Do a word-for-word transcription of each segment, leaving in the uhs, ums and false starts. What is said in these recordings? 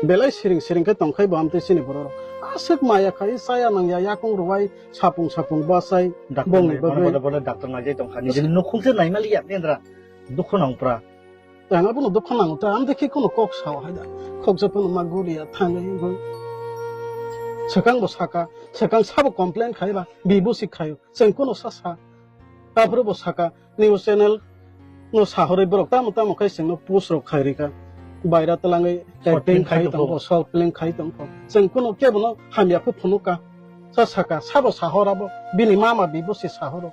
Belai siring siring khe tongkhai bo amtwi chini borok rok. Aswk maya khai chaya nangya yakung rwai sapung sapung bachai. Doctor bongni nai, bono bagwi. Bono, bono doctor naijai tongkha. Nijini nukhung se naimaliya, Mendra. Dukhu nangpra. Ang abono dukhu nango ta, amtwi khe kono kok sao hai da. Khoksa phano ma guriya thangwi wngwi. Swkang bo saka, swkang sabo complain khai ba, bibusi khaio. Chwng kono sa sa. Aphuru bo saka, news channel no sahorwi borok tamo tamo khai chwngno post rok khai rika. Baira twlangwi short film acting khai khai tongo, tongo, short film khai tongo. Chwng kuno kebono hamya khe phunuka. Sa saka, sabo sahor abo, bini mama bibo se sahoro.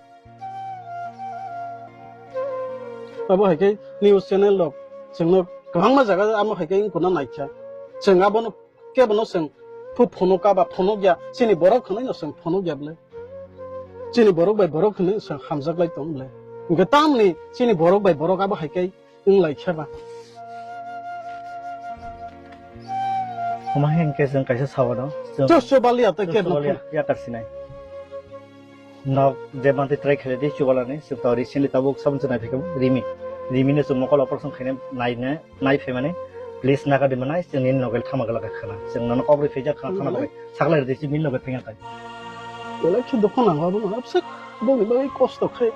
Abo hai khe news channel rok chwngno kwbangma jaga amo hai khe wngkuna naikha. Chwng abono Kebono chwng phu phunuk ka ba phunuk ya, chini borok hwnwi no chwng phunuk ya bwle. Chini borok bai borok hwnwi chwng hamjak lai tong bwle. Hwnkhe tamni chini borok bai borok abo hai khe wng lai khe ba. Omo hai hwnkhe chwng kaisa sawano, chwng Chwng chubaliya tei chwng kebono chubaliya, phunuk. Yakar sinai. Nok je mantwi try khaidi chubalani, chwng to recently tabuk sabun se naiphaikha Rimi. Rimi no chwng mokol operation khaina naina, nai phaimani, please nakardi manai, chwng nini loge thama glak khana. Chwng nono kok rwi phaijak khana, thana bagwi. Sakla rwdi, chini loge phaiya kai. Belai khe dukhu nango, abo no absek, boni bagwi kosto khai.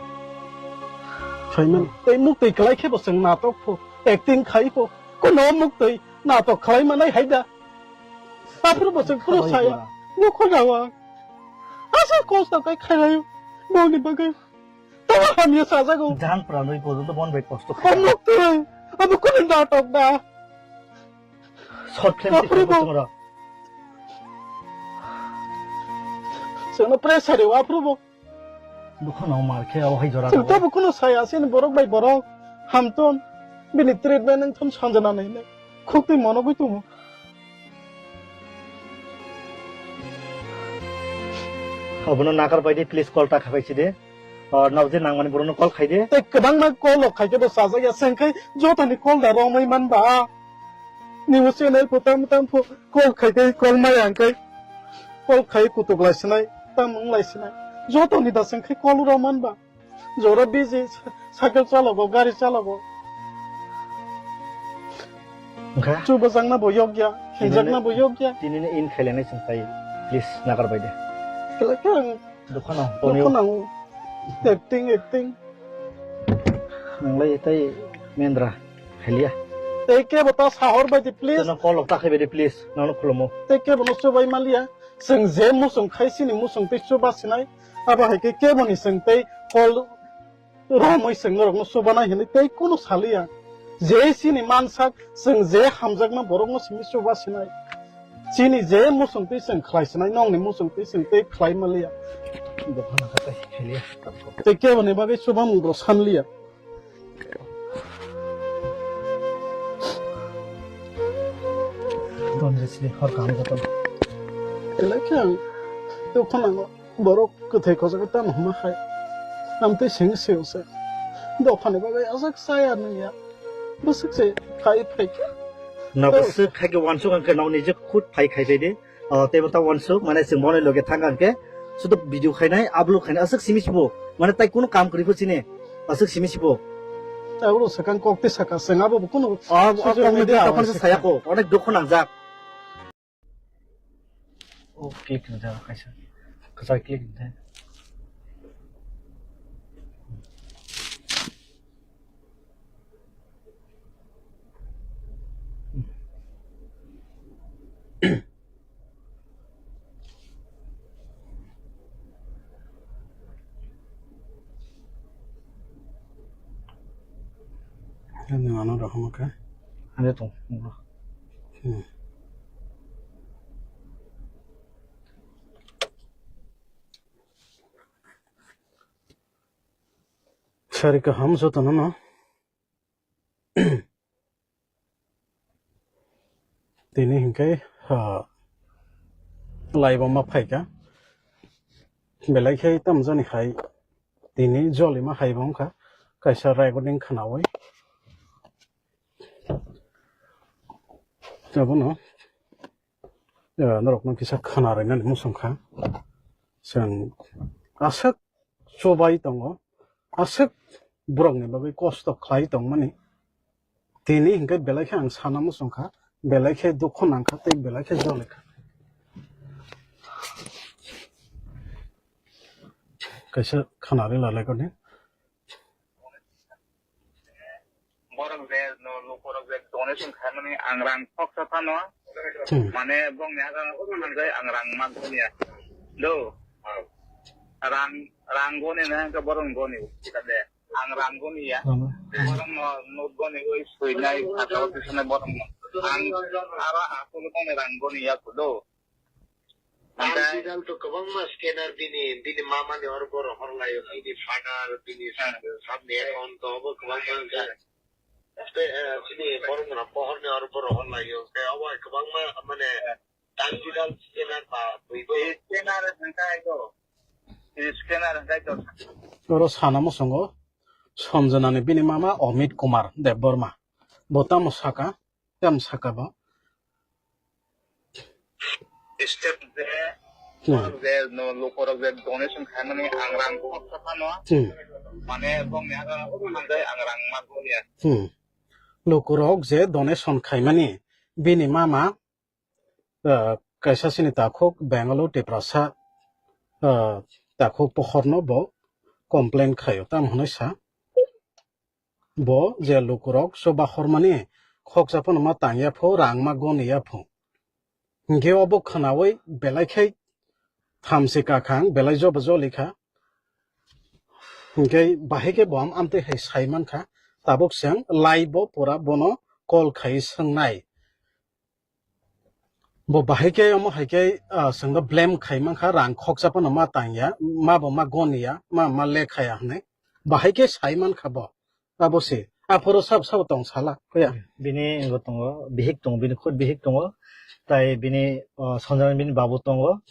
Phaimani. Tei muktwi kwlai khe bo chwng natok pho, acting khai pho. Kuno muktwi natok khlai manai hai da. Aphuru bo chwng phuru saya. Nukho jawa. Asa kosto kai khailai. Boni bagwi. Tama hamya sajago. Jang pranwi porjonto bon bai kosto khai. Hamlok twi. Abo kuni natok da. Short film aphuru bo. Chwngno pressure o aphuru bo. Dukha no mar khe o hai jora. Chwng tabo kuno saya sini borok bai borok. Hamton. Bini treatment wng thon sanjana nai nai. Khuk twi monogwi tongo. Abono nakar bai di, please call ta khabai si de. O, nabje nangmani borokno call khai de. Tei kwbangma call rok khai khe bo chajak ya, chwng khai jotoni call da romwi man ba. News channel pho tam tam pho call khai khe call maya hwn khe call khai kutuk lai sinai, tam wng lai sinai. Jotoni da chwng khai call rw man ba. Jora busy, cycle chalogo, gari chalogo. Wngkha? Chubajakna bo yokya, hinjakna bo yokya. Tinini in khailani chwng tai, please, nagar bai de. Khlai khe ang Dukha no, dukha tonio. Nango. Acting, acting. Nanglai tai Mendra, khailiya. Tei kebo ta sahor bai di, please. Teno call rok ta khai bai di, please. Nangno khulumo. Tei kebo no chubai maliya. Chwng je muchung khai sini muchung tei chuba sinai. Abo hai khe kebo ni chwng tei call romwi chwng norokno chubanai hinwi tei kunu saliya. Je chini mansak chwng je hamjakma borokno simi chuba sinai. Chini je muchung twi chwng khlai sinai, nongni muchung twi chwng tei khlai maliya. Dophano kha tei khailiya. Tei keboni bagwi chubamung rok sanliya. Donjisri hor kaham joto. Belai khe ang dukha nango. Borok kwthai khojagwi tamo hwnma hai. Amtwi seng seo se. Dophani bagwi ajak chaya nungya. Bwswk se khai phai khe. Na bwswk khai khe wansuk ang khe nokni je khut phai khai phai de. O, tei bo ta wansuk, mane chwng bono loge thang ang khe. Sudo video khainai, upload khainai, aswk simi sibo. Mane tai kunu kam kwrwi pho chini. Aswk simi sibo. Abro sakang kok tei saka, chwng abo bo kunu O, o social kok ni media tei tokon se saya ko. Onek dukho nangjak. O click ni jaga kaisa. Kwchai click ni. Ano ano rohorma kha. Ano tong. Hmm. Sari kaham jotono no. Tini hinkhe, ha, laiboma phaikha. Belai khe tamjani hai tini jolima haibo wngkha. Kaisa recording khwnaui. Abono, eh, norokno kisa khwna rwnani muchung kha. Chwng aswk chubai tongo, aswk borokni bagwi kosto khlai tongmani. Tini hinkhe belai khe ang sana muchung kha, Belai khe dukhu nangkha tei belai khe jolikha. Kaisa khwnari lalaikoni. Borok je no lukurok je donation khaimani ang rang khoksa phano. Hmm. Mane bongni aga hanjai ang rang ma goniya. Do. Rang, rang goni na hwnkhe borok goni. Kade. Ang rang goniya. Hmm. Borok no note goni oi soinai khatao tisane borok no. Ang aro asolo tongni rang goniya do. Digital to kwbangma scanner bini, bini mamani hor boro hor laio, bini father, bini sabni account to obo kwbangma wngkha. Tei, eh, chini borok rok pohor ni hor boro hor laio, tei obo hai kwbangma mane digital scanner ba twibo. Scanner hwnkhe aito. Scanner hwnkhe aito. Oro sana muchungo Sanjana ni bini mama Amit Kumar Debbarma. Bo tamo saka, tamo saka bo. Step je, hmm, je no lukurok je donation khaimani ang rang khoksa phano. Hmm. Mane bongni aga hanjai ang rang ma goniya. Hmm. Lukurok je donation khaimani bini mama, ah, kaisa sini takhuk Bengaluru Tiprasa, ah, takhuk pohorno bo complain khaio, tamo hwnwi sa. Bo je lukurok chuba hormani khoksa phano ma tangya pho, rang ma goniya pho. Hinkhe obo khwnaui belai khe thamchi kakhang, belai jobo jolikha. Hinkhe bahai khe bo am-, amtwi hai sai mankha. Tabuk chwng live bo pura bono call khai swngnai. Bo bahai khe omo hai khe, ah, chwngno blame khai mankha, rang khoksa phano ma tangya, ma bo ma goniya, ma, ma lekhaya hwnwi. Bahai khe sai mankha bo. Abo se. Aphuru sabo sabo tong sala, kuya. Bini wngwi tongo, bihik tongo, bini khud bihik tongo. Tai bini, ah, Sanjana bini babu tongo.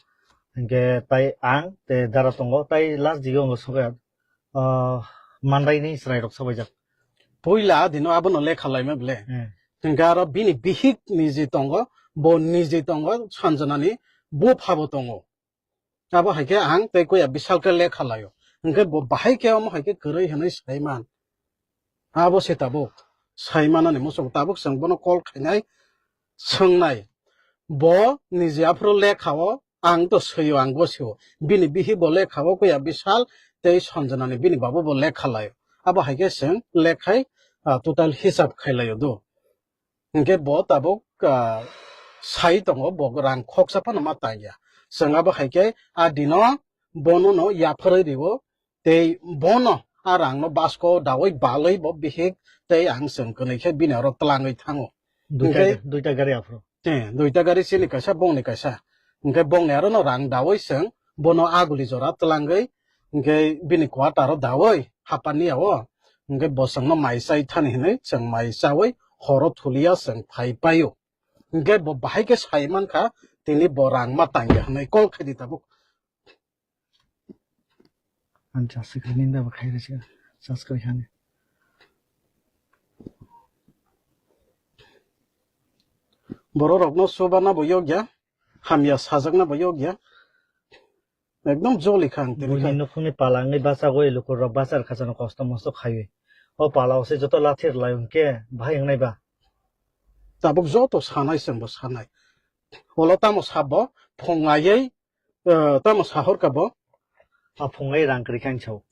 Hinkhe tai ang, tei dara tongo. Tai last digo wngwi sokya, ah, mandaini chwrairok sabaijak. Puila dino abono lekha laima bele. Hmm. Hinkhe aro bini bihik niji tongo, bo niji tongo, Sanjanani bupha bo tongo. Abo hai khe ang tei kuya Bishal khe lekha laio. Hinkhe bo bahai khe omo hai khe kwrwi hwnwi sai man. Abo se tabuk sai manani muchung tabuk chwng bono call khainai swngnai. Bo niji aphuru lekha o ang to swio ang gosio. Bini bihi bo lekha o kuya Bishal tei Sanjanani bini babu bo lekha laio. Abo hai khe chwng lekhai, ah, total hisab khai laio do. Hinkhe bo tabuk, ah, sai tongo, bo rang khoksa phano ma tangya. Chwng abo hai khe a dino bono no yapharwi rio, tei bono a rang no basko daui balwi bo bihik tei ang chwng kwnwi khe bini oro twlangwi thango. Duita, hinkhe duita gari aphuru. Eh, duita gari chini kaisa, bongni kaisa. Hinkhe bongni aro no rang daui chwng bono aguli jora twlangwi, hinkhe bini quarter o daui hapani yao. Hinkhe bo chwngno mai chai thani hinwi chwng mai chaui horo thulia chwng phai paio. Hinkhe bo bahai khe sai mankha, tini bo rang ma tangya hinwi call khaidi tabuk. Ang chasik hinwi da bo khai rwchikha, subscribe hani. Borok rokno chubana bo yokya, hamya sajakna bo yokya. Ekdom joli kha ang tini kha. Buini nukhungni pala wngwi bachagwi lukurok bachar khachano kosto mosto khaiwi. O pala o se joto lathi rwlai hwnkhe bahai wngnai ba? Tabuk joto sanai chwngbo sanai. Olo tamo sabo phunglaiwi, eh, tamo sahorkha bo? A phunglai rang kwrwi kha ang sao.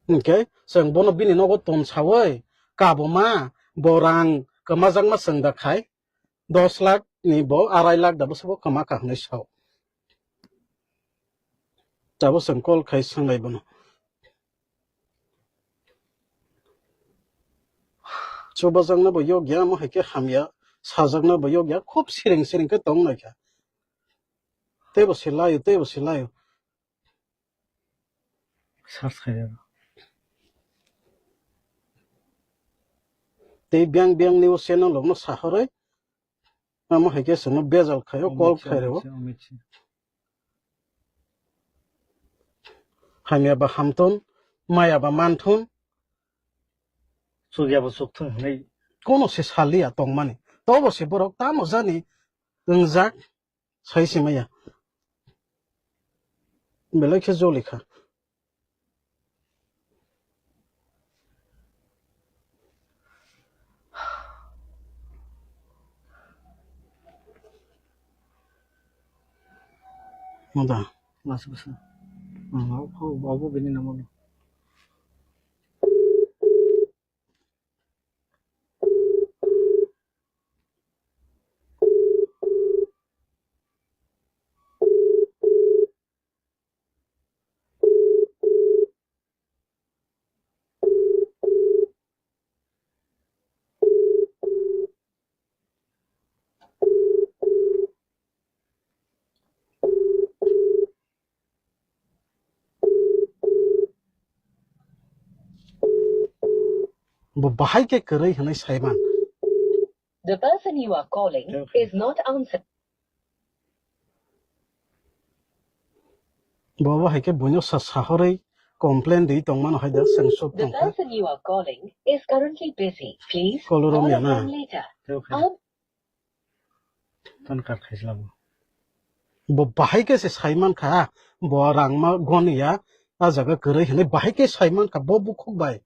Hinkhe chwng bono bini nogo ton saui kabuma bo rang kwmajakma chwng da khai. Dos lakh ni bo arai lakh da bwswk bo kwma kha hwnwi sao. Tabuk chwng call khai swnglai bono. Chubajakna bo yokya, omo hai khe hamya, sajakna bo yokya, khub siring siring khe tong naikha. Teibo se laio, teibo se laio. Search khai rw. Tei biyang biyang ni o channel rok no sahorwi, amo hai khe chwngno bejal khaio, call khai rw. Hamya ba hamthun, maya ba manthun. Chukya bo chukthun hinwi. Kono se saliya tongmani. Tobo se borok tamo jani wngjak. Sai se maya. Belai khe joli kha. Moda. Mas basa. Hmm, obo, obo bini namo no. Bo bahai khe kwrwi hwnwi saiman. The person you are calling is not answering. Bo bo hai khe buino sa sahorwi complain di tongmano hai da, chwng sub tongkha. The person you are calling is currently busy. Please call again later. Call romya na. Tan kar khaisla bo. Bo bahai khe se saiman kha, bo rangma goniya, a jaga kwrwi hwnwi bahai khe saiman kha bo bukhuk bai.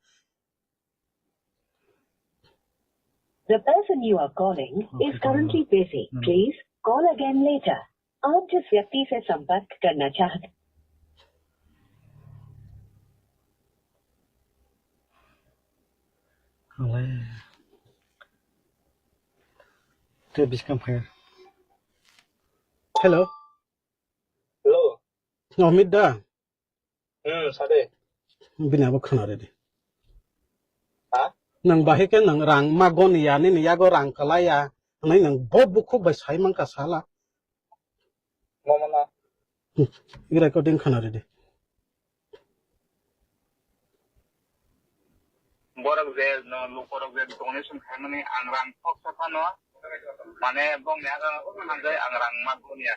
The person you are calling is currently busy. Hmm. Please call again later. आप जिस व्यक्ति से संपर्क करना चाहते Hello. Hello. Amit da? Hmm, sade. Bini abo khna ridi. Ha? Nang bahai khe nang rang ma goni ya, nini yago rang kwlai ya. Nai nang bo bukhuk bai sai man kha sala. Mama na. Hmm, i recording khna ridi. Borok je no, lukorok je donation khaimani ang rang thoksa phano, mane bongni aga hanjai ang rang ma goni ya.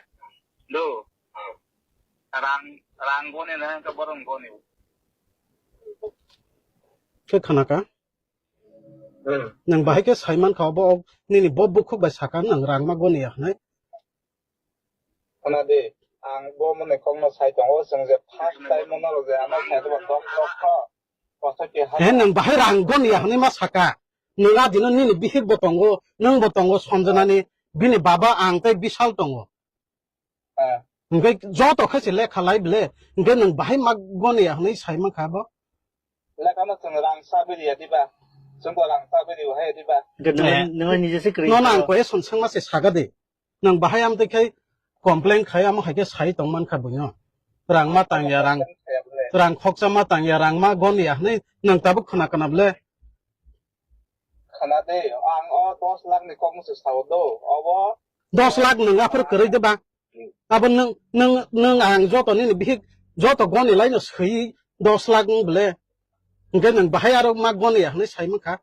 Do. Rang, rang goni na hwnkhe borok goni. Khe khana ka? Hmm. Nang bahai khe saiman kha bo, nini bo bukhuk bai saka nang rang ma goni ya hwnwi. Khana di, ang bo mone kokno sai tongo, chwng je first time mono rok je ano sai to dok dok kho. He, nang bahai rang goni ya hwnwi ma saka. Nang adino nini bihik bo tongo, nwng bo tongo, Sanjana ni, bini baba ang tei Bishal tongo. Eh. Hwnkhe joto khe se lekha lai bele, hwnkhe nwng bahai ma goni ya hwnwi sai man kha bo. Lekha no chwng rang sa biri ya diba? Chwng bo rang sa biri ya diba? Hwnkhe nwng, eh, nwng nije se kwrwi nono ang kho. Question swngma se saga de. Nwng bahai amtwi khai complain khai, amo hai khe sai tong man kha buino. Rang ma tang ya, rang, rang khoksa ma tang ya, rang ma gon ya hwnwi nwng tabuk khna kana bole. Khna de, ang o dos lakh ni kok musu sao do, obo. Dos lakh nwng aphuru kwrwi de ba? Abo nwng, nwng, nwng ang joto nini bihik joto goni laino swi dos lakh wng bole. Hwnkhe nwng bahai aro ma gon ya hwnwi sai man kha.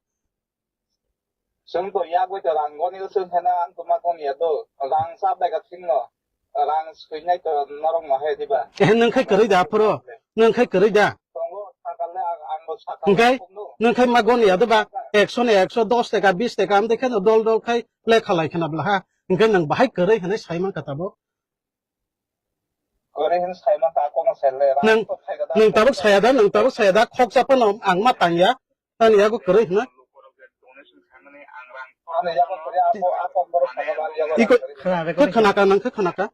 Chwng to yagwi to rang goni chwng kheno ang to ma goni ya do. Rang sa bai ka thing no. Rang swinai to norok no hai diba. Eh, nwng khai kwrwi da aphuru. Nwng khai kwrwi da. Tongo sakal le ang, ang bo sakal. Hwnkhe? Nwng khai ma goni ya do ba? Ekso ni ekso, dos taka, bis taka, amtwi kheno dol dol khai lekha lai khena bla ha. Hwnkhe nwng bahai kwrwi hwnwi sai man kha tabuk. Kwrwi hwn sai man kha kono sel le. Nwng, nwng tabuk saya da, nwng tabuk saya da, khoksa phano ang ma tang ya. Ani yago kwrwi hwna? Ani yago kwrwi, ako, ako borok sakha ba, ani yago kwrwi. Iko, khna, khe khna ka, nang khe khna ka?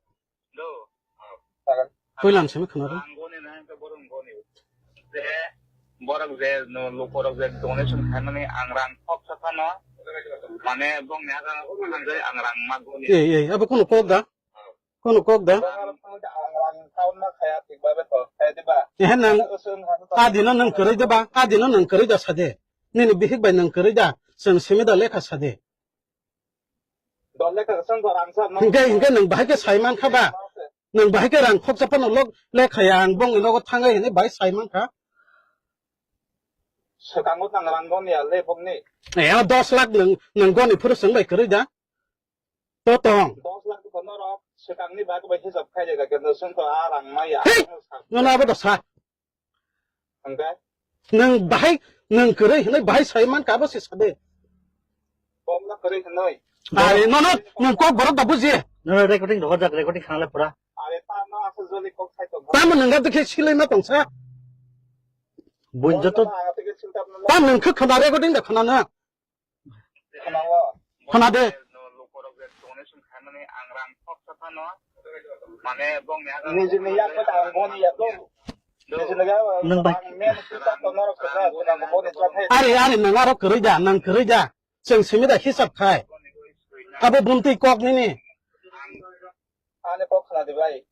Koilan simi khna ro. Borok je, no, lukorok je donation khaimani ang rang khoksa phano, mane bongni aga hanjai ang rang ma goni. Ei, ei, abo kono kok da? Kono kok da? Ehe nang, adino nang kwrwi da ba? Adino nang kwrwi da sade. Nini bihik bai nang kwrwi da? Chwng simi da lekha sade. Hingke, hingke nang bahai khe sai man kha ba? Nang bahai khe rang khoksa phano lok lekha ya ang bongni nogo thangai hinwi bahai sai man kha. Swkango nang rang goni ya le bongni. Eh, dos lakh nang, nang goni phuru chwng bai kwrwi da? To tong. Dos lakh ko norok swkangni bag bai hisab khai jaga, kendo chwng to a rang maya. Hey! Nono abo da sa. Hwnkhe? Nwng bahai, nwng kwrwi hwnwi bahai sai man ka abo se sade. Bomno kwrwi hwnwi. Are nono nwng kok borok da buji. Nono recording rohor jak, recording khanale pura. Are tamo aswk joli kok sai tong. Tamo nwng ga dekhe silai ma tong sa. Buin joto. Tam nwng khe khana recording da khana na. Khana de. Nijini yak khe ang boni ya to. Nijini ya, nwng bai ang men kisa to norok kisa to nang boni cha thai. Ari, ari, nwng aro kwrwi da, nwng kwrwi da. Chwng simi da hisab khai. Abo buntwi kok nini. Ani kok khna di bai.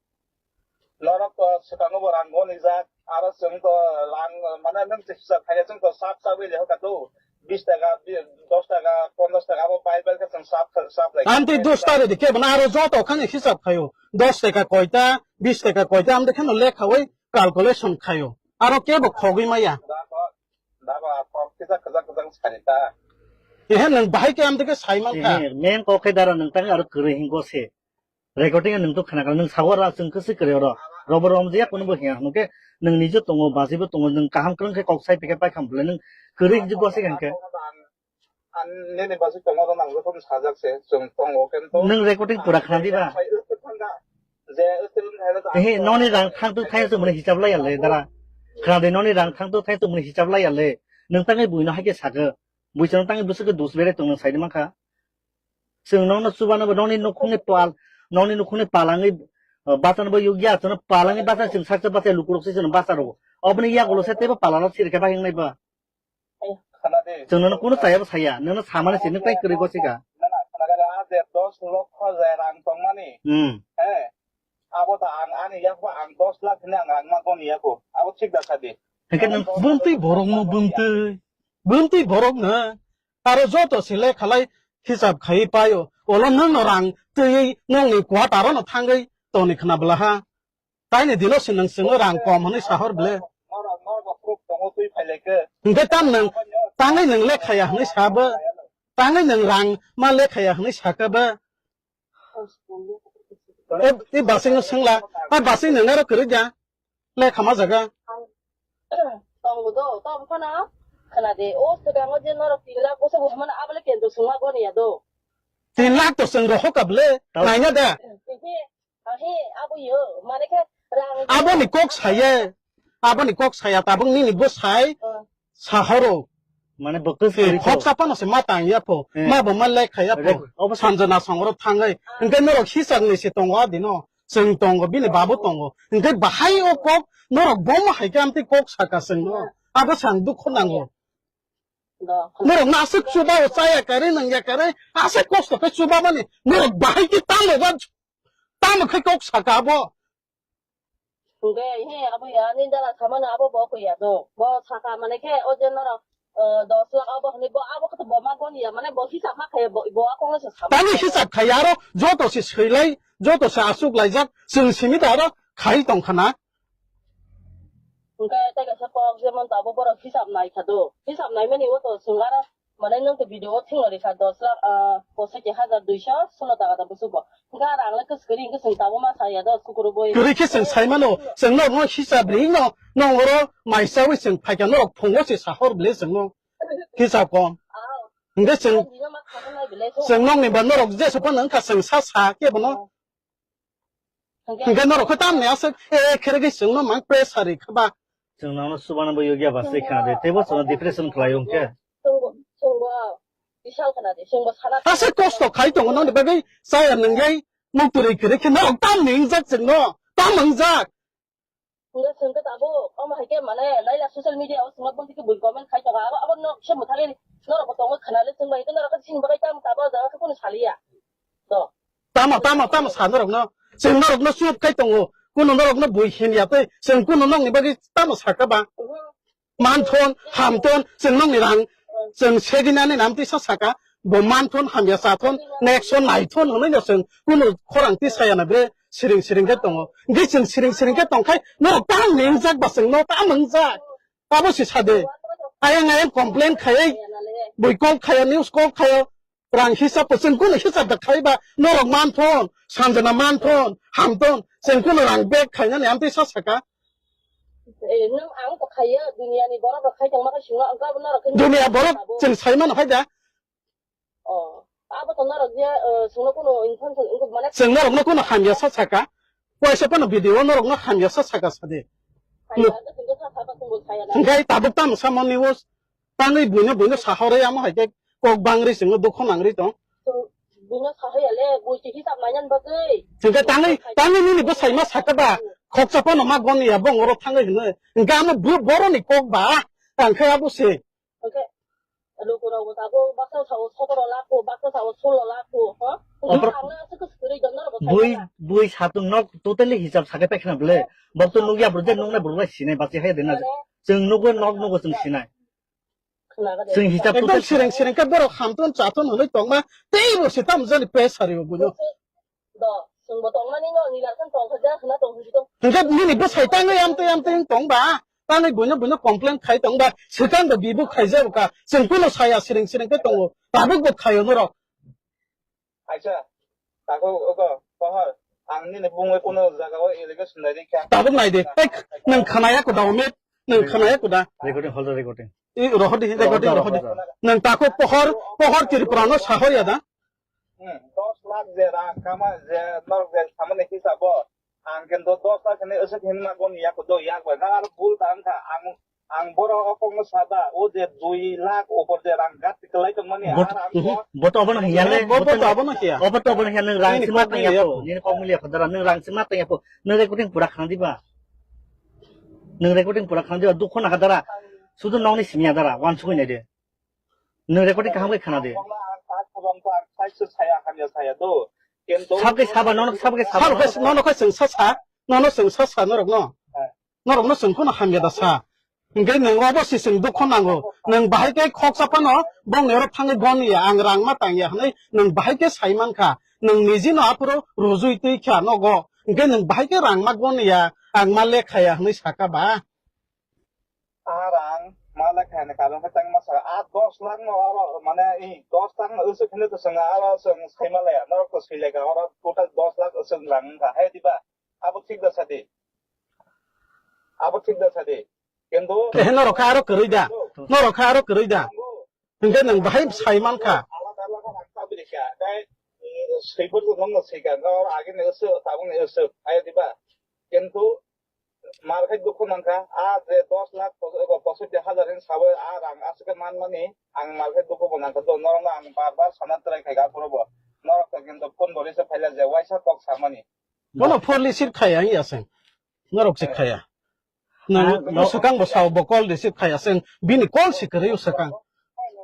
Norok to swkango bo rang boni jak. Aro chwng to rang mane nwng se hisab khai chwng to sap sap wi le hoka to. Bis taka, bi-, dos taka, ponchash taka abo bai bai khe chwng sap sap lai. Amtwi dos tari di kebo na aro joto khani hisab khayo. Dos taka koita, bis taka koita amtwi kheno lekhawi calculation khayo. Aro kebo khogwi maya. Dago, dago a kok kisa kwchak kwchak sani ta. Ehe nwng bahai khe amtwi khe sai mankha. Ehe, main kok khe dara nwng tang aro kwrwi hingo se. Recording nwng to khna kha, nwng sago ra chwng khe se kwrwi oro. Robo rom je yak kuno bo hiya hwnke nwng nije tongo, bajibo tongo, nwng kaham kwrwng khe kok sai phikhe pai kham bwle nwng kwrwi je gose khe. An nini baji tongo ro nang joto sajak se chwng tongo kento. Nwng recording pura khna diba? Je, Ehe, noni rang thang tu thai tu muni hisab lai ale dara. Khna de noni rang thang tu thai tu muni hisab lai ale. Nwng tangwi buino hai khe sakhe. Buisano tangwi bwswk khe dus bere tong nwng sai de mankha. Chwng nokno chubano bo nokni nukhungni pal, nokni nukhungni palangwi, uh, bachano bo yukya, chwngno palangwi bacha chwng sakcha bacha lukurok se chwngno bacha rwo. Oboni yagulo se teibo palarok sirikhe bai wngnai ba. Chwng nono kunu chayabo saya, nono samani se nwng tai kwrwi gosika. Hmm. Abo ta ang ani yakbo ang dos lakh hwnwi ang rang ma goni yako. Abo thik da sadi. Hwnkhe nwng bumtwi borokno bumtwi, bumtwi borokno. Aro joto se lekhalai hisab khaiwi paio. Olo nwngno rang twiwi nokni quarter-o no thangwi toni khna bwlaha. Taini dino se nwng chwngno rang kom hwnwi sahor ble. Hwnkhe tam nwng tangwi nwng lekhaya hwnwi sabo. Tangwi nwng rang ma lekhaya hwnwi sakabo. E, e basing no sengla, a basing no nero kwrwi da, le khama jaga. Tongo do, tamo phano khna de, o swkango je norok tin lakh bwsa bo hwnmano, abole kendro swngma goni ya do. Tin lakh to chwng rohor ka bwle, naina da. He, he, abo yo, mane khe rang. Aboni kok saye, aboni kok saya, tabuk nini bo sai, sahoro. Mane bo kwswk kwrwi kok. Khoksa phano se ma tang ya pho, ma bo ma lek kha ya pho. Sanjana songro thangai. Hwnkhe norok hisab ni se tongo adino. Chwng tongo, bini babu tongo. Hwnkhe bahai o kok norok bomo hai khe amtwi kok saka chwngno. Abo sang dukhu nango. Norok no aswk chuba o chaya kare nangya kare aswk kosto khe chuba mani. Norok bahai khe tamo ba tamo khe kok saka abo. Hwnkhe, he, abo ya, nini dala samano abo bo koi ya do. Bo saka mane khe, o je norok, eh, dos lakh abo hwnwi bo abo khe bo ma goni ya, mane bo hisab ma khaye bo, bo a kongno se sama. Tani hisab khaye aro joto se swilai, joto se aswk laijak, chwng simi da aro khai tong khana. Hwnkhe, tei kaisa kok jemon to abo borok hisab nai kha do. Hisab nai mani o to chwng aro Mane nwng to video o thwngwi rikha dos lakh, ah, pochis hajar duiso sono taka da busugo. Hwnkhe ang le kwswk kwrwi hwnkhe chwng tabuk ma saya do, sukuru boi. Kwrwi khe chwng sai mano, chwng norok no hisab ri no, nong oro mai chawi chwng phaikha norok phungo se sahor bwle chwng no. Hisab kom. Ah. Hwnkhe chwng, ah, bino ma khagwi nai bwle. Chwng nokni ba norok jesa phano wngkha chwng sa sa khe bono. Hwnkhe norok khe tamni aswk, eh, khere khe chwngno mang pressure ri kha ba. Chwng nono chubano bo yogya ba se kha de, teibo chwngno depression khlai hwnkhe. Chwngbo, chwngbo, bisal khna de, chwngbo sana. Aswk kosto khai tongo noni bagwi chaya nwnglai, muktwrwi kwrwi khe norok tamni wngjak chwngno, tam wngjak. Hwnkhe chwng khe tabuk, omo hai khe mane, naila social media o chwngno bumtwi khe bui comment khai tongo, abo, abo nok se mwthangwi norok bo tongo khna le chwng bai khe norok khe chini bagwi tamo tabuk o jaga khe kunu saliya. To. Tamo, tamo, tamo sa norokno. Chwng norokno chup khai tongo. Kuno norokno bui himya tei chwng kuno nokni bagwi tamo sakha ba? Manthon, hamthon, chwng nokni rang, chwng segini ani nam tisa saka. Bo manthon, hamya sathon, nekso naithon hwnwi no chwng kuno khorang tisaya na bre siring siring khe tongo. Hwnkhe chwng siring siring khe tongkhai norok tamo wngjak ba chwngno tamo wngjak. Abo se sade. Ayang ayang complain khaiwi, bui call khaio, news call khaio. Rang hisab bo chwng kunu hisab da khai ba, norok manthon, Sanjana manthon, hamthon, chwng kunu rang bag khainani amtwi sa saka. Eh, nwng ang to khaiyo, duniya ni borok rok khai tongma khe singno, ang kabo norok khe duniya borok sabo. Chwng sai mano hai da. Oh, abo to norok je, eh, singno kunu intention wngkuk mane. Chwng norokno kunu hamya sa saka. Waisa phano video norokno hamya sa saka sade. Hamya sa saka, chwng bo saya na. Hwnkhe tabuk tamo samani o tangwi buino buino sahorwi amo hai khe kok bangri chwngno dukho nangri tong. Chwng, Buino sahoya le, bui si hisab mainan bagwi. Hingke tangwi, tangwi nini bwsai ma sakha ba, khoksa phano ma goni ya, bong oro thangwi hwnwi. Hingke amo bo-, boroni kok ba, ang khe abo se. Hingke, lukurok bo tabuk baksa sao sotoro lakh ko, baksa sao solo lakh ko, ha? Obrok Ang na aswk kwrwi dong, norok bui, bui satung nok totally hisab sakai paikha na bwle. Bok to nukya bwrwk je nuknai bwrwk bai sinai, basi hai de na. Chwng nukgo, nok nukgo chwng sinai. Chwng hisab ekdom tutu sireng sireng khe borok hamtun chatun hwnwi tongma, teibo se tamo jani pressure o buino. Do, chwngbo tongmani no, nini lakhan tongkha ja, hwna tong hwnwi tong. Hwnkhe nini bwsai tangwi amtwi amtwi wng tongba, tangwi buino buino complain khai tongba, swkang bo bibo khaijabo ka, chwng kuno saya sireng sireng khe tongo, tabuk bo khaio norok. Aisa, takhuk oko, pohor, ang nini bumungwi kuno jagao allegation nai rikha. Tabuk nai de, tei nwng khanaya kuda, Omit, nwng khanaya kuda. Recording, hold the recording. I rohor di, recording rohor di. Nwng takhuk pohor, pohor Tripura no sahor ya da? Hmm, dos lakh je rang kama je norok je samani hisabo, ang kintu dos lakh hwnwi aswk hwnwi ma goni yak do yak bai, nang aro bul ta wngkha, ang Ang borok o kokno sada, o je dui lakh upor je rang gati kwlai tongmani, Bot-, ar ang mhm. Bo to obono hiya le, Bo, bo to obono hiya. Obo to obono hiya, nwng rang Nini sima kok tangya milia po, po. Nini kok milia po, dara, nwng rang sima tangya po, nwng recording pura khana diba? Nwng recording pura khana diba? Dukho nakha dara, sudu nokni simiya dara, wansugwi nai de. Nwng recording kaham khe khana de. Ang tak khobang ko ang sai se saya hamya saya do. Kintu Sabke saba, nono sabke saba. Sabo khe, nono khe chwng sa sa, nono chwng sa sa norok no. Norokno chwng phano hamya da sa. Hingke nwng obo se chwng dukho nango. Nwng bahai khe khoksa phano bongni oro thangwi goni ya, ang rang ma tang ya hwnwi nwng bahai khe sai man kha. Nwng niji no aphuru rujui twi kha nogo. Hingke nwng bahai khe rang ma goni ya, ang ma lekha ya hwnwi saka ba. A rang ma lekha ni karon khe tang ma sa. A dos lakh no oro mane i dos lakh no usuk hwnwi to chwng aro chwng sai ma le ya. Norok to sui le kha oro total dos lakh usuk rang wng kha. Hai diba? Abo thik da sadi. Abo thik da sadi. Kintu Ehe, norok kha aro kwrwi da? Norok kha aro kwrwi da? Hingke nwng bahai sai man kha. Alada alada rang tabili kha. Dai, eh, swiper to nongno swika. Nor age ni usuk, tabuk ni usuk. Ayo diba? Kintu mar khai dukhu nang kha. A je dos lakh pos-, ego posotti hajar hin sabai a rang aswk khe man mani. Ang mar khai dukhu bo nang kha. Do norok no ang bar bar sana try khai ga phuru bo. Norok to kintu phone bo receive khaila je waisa kok samani. Bono phone receive khaya ya seng. Norok se khaya. Nang Ah, no. Swkang bo sao bo call receive khaya seng. Bini call si kwrwi swkang.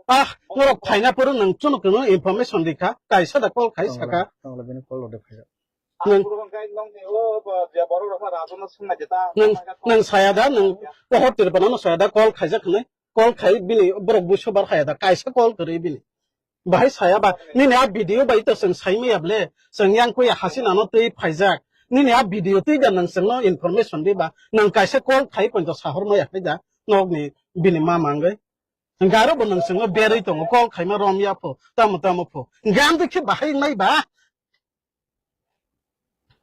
Ah, norok phaina poro nang chwng kwno information rikha. Kaisa da call khai saka. Tongla bini call rode phai. Nang Ang kurang kai nong ni o ba je borok rok ma rajo no sung na jeta. Nang, nang saya da, nang pohor tir bana no saya da call khaijak khnai. Call khai bini borok buisu bar khaya da. Kaisa call kwrwi bini. Bahai saya ba, nini a video bai to chwng sai maya ble, chwng yang kuya Hasina no twi phaijak. Nini a video twi da nang chwngno information di ba, nang kaisa call khai poito sahor maya khai da, nok ni bini ma mangwi. Garo bo nang chwngno berwi tongo, call khaima rom ya pho, tamo tamo pho. Gam de khe bahai nai ba.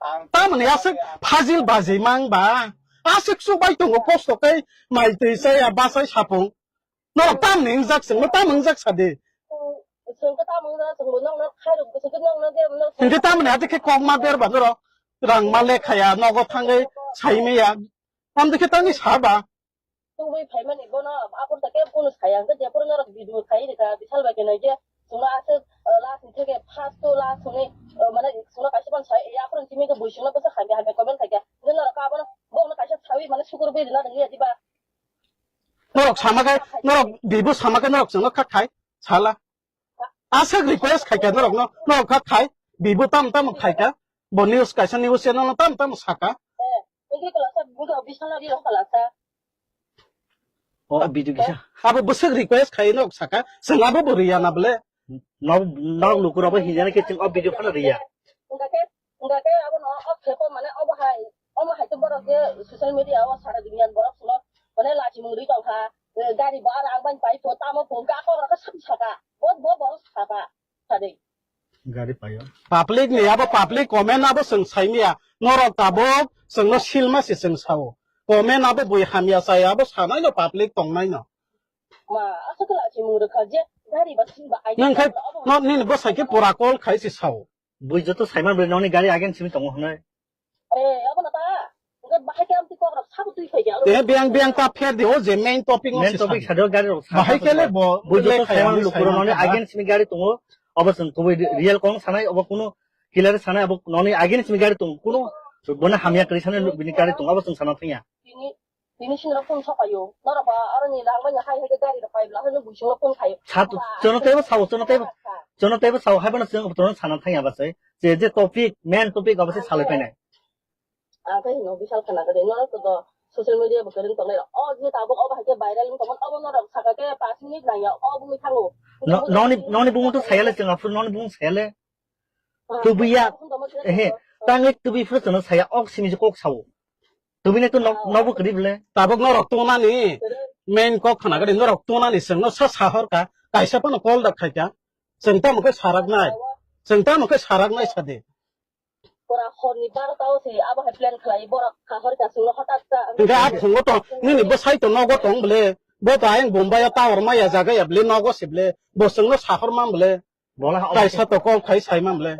Ang Tamoni aswk phajil bajimang ba. Aswk chubai tongo kosto khe mai twi chaya bachai sapung. Norok tamni wngjak chwngno tam wngjak sadi. Chwng khe tam wngjak chwngbo nokno khairok bwswk khe nokno khe nok Hwnkhe tamoni ati khe kok ma berba norok. Rang ma lekhaya nogo thangwi saimaya. Tamni khe tangwi saba. Tubui phaimani bono aphuru ta kebo kunu saya, hwnkhe jephuru norok video khai rwkha, Bishal bai khe nai khe chwngno aswk, uh, last ni theke first to last hwnwi, uh, mane chwngno kaisa phano sai, aphuru simi khe bui chwngno bwswk hamya hamya comment khaikha, hwnkhe norok abono bono kaisa sawi mane sukur bui rwna rwngya diba? Norok sama khe, norok bibo sama khe norok chwngno kha khai sala. Aswk request khaikha norokno, norok kha khai, bibo tam tam khaikha, bo news kaisa news channel no tam tam saka. Eh, wngkhe kwlasa, wngkhe official ri rok kwlasa. O video kisa. Abo bwswk request khai norok saka, chwng abo bo riya na bole. Nok, nok lukurok bo hinjana khe chwng o video phano riya. Wngkha khe, wngkha khe abono o khepo mane obo hai, omo hai khe borok je social media o sara duniya ni borok chwngno mane lachimung rwi tongkha, eh, gari bo aro ang bai pai pho, tamo pho, wngkha kok rok khe saka, bo, bo borok saka. Sadi. Gari payo. Public ni abo public comment abo chwng saimaya. Norok tabuk chwngno silma se chwng sao. Comment abo bui hamya chaya abo sanai no public tongnai no. Ma, aswk khe lachimung rwkha je gari ba silba ai Nang khai abo no nini bwsai khe pura call khai se sao. Bui joto saiman bwrwi nokni gari against simi tongo hwnwi. Eh, abono ta. Hwnkhe bahai khe amtwi kok rok sabo twi phai khe aro. Eh, biyang, biyang ta pher di, o je main topic no Main se topic sadi. Sadi o gari rok Bahai sabo khe le twi bo, bo le joto khai saiman ani lukurok sai nokni man against ni gari tongo. Obo chwng kubui re-, real kok sanai, obo kunu killer sanai, obo noni agini simi gari tong, kunu bono hamya kwrwi sanai bini gari tong, obo chwng sana thangya. Tini, tini sini rok phone sokayo. Norok ba aroni rang bai hai hai gari rok pai bla, hano buising rok phone khayo. Sa-, chwngno teibo sao, chwngno teibo, chwngno teibo sao, hai bono chwng bono sana thangya ba se. Je, je topic, main topic obo se salai painai. Ang khe hino bisal khna khe de, norok to do social media bo kwrwng tongnai rok. O je tabuk obo hai khe viral wng tongmani, obo norok saka khe pash minute nangya, o bumui thango. No, noni, noni bumung to sayale chwng aphuru, noni bumung sayale. Ah, tubuya, tongma khe ehe, tangwi tubi phuru chwngno saya, ok simi je kok sao. Tubini to nok, ah, nokbo kwrwi bwle. Tabuk norok tongnani, kwrwng. Main kok khna khe de, norok tongnani chwngno sa sahor ka, kaisa phano call da khai ka. Chwng tamo khe sarak nai. Chwng tamo khe sarak nai sadi. Pura horni barota o se abo hai plan khlai, borok kahor kasung no hotak ta. Hingke a phungo to nini bwsai to nogo tong bwle, bo to ayang Bombay o tower maya jaga ya bwle, nogo se bwle, bo chwngno sahor man bwle. Bola ha. Kaisa to call khai sai man bwle.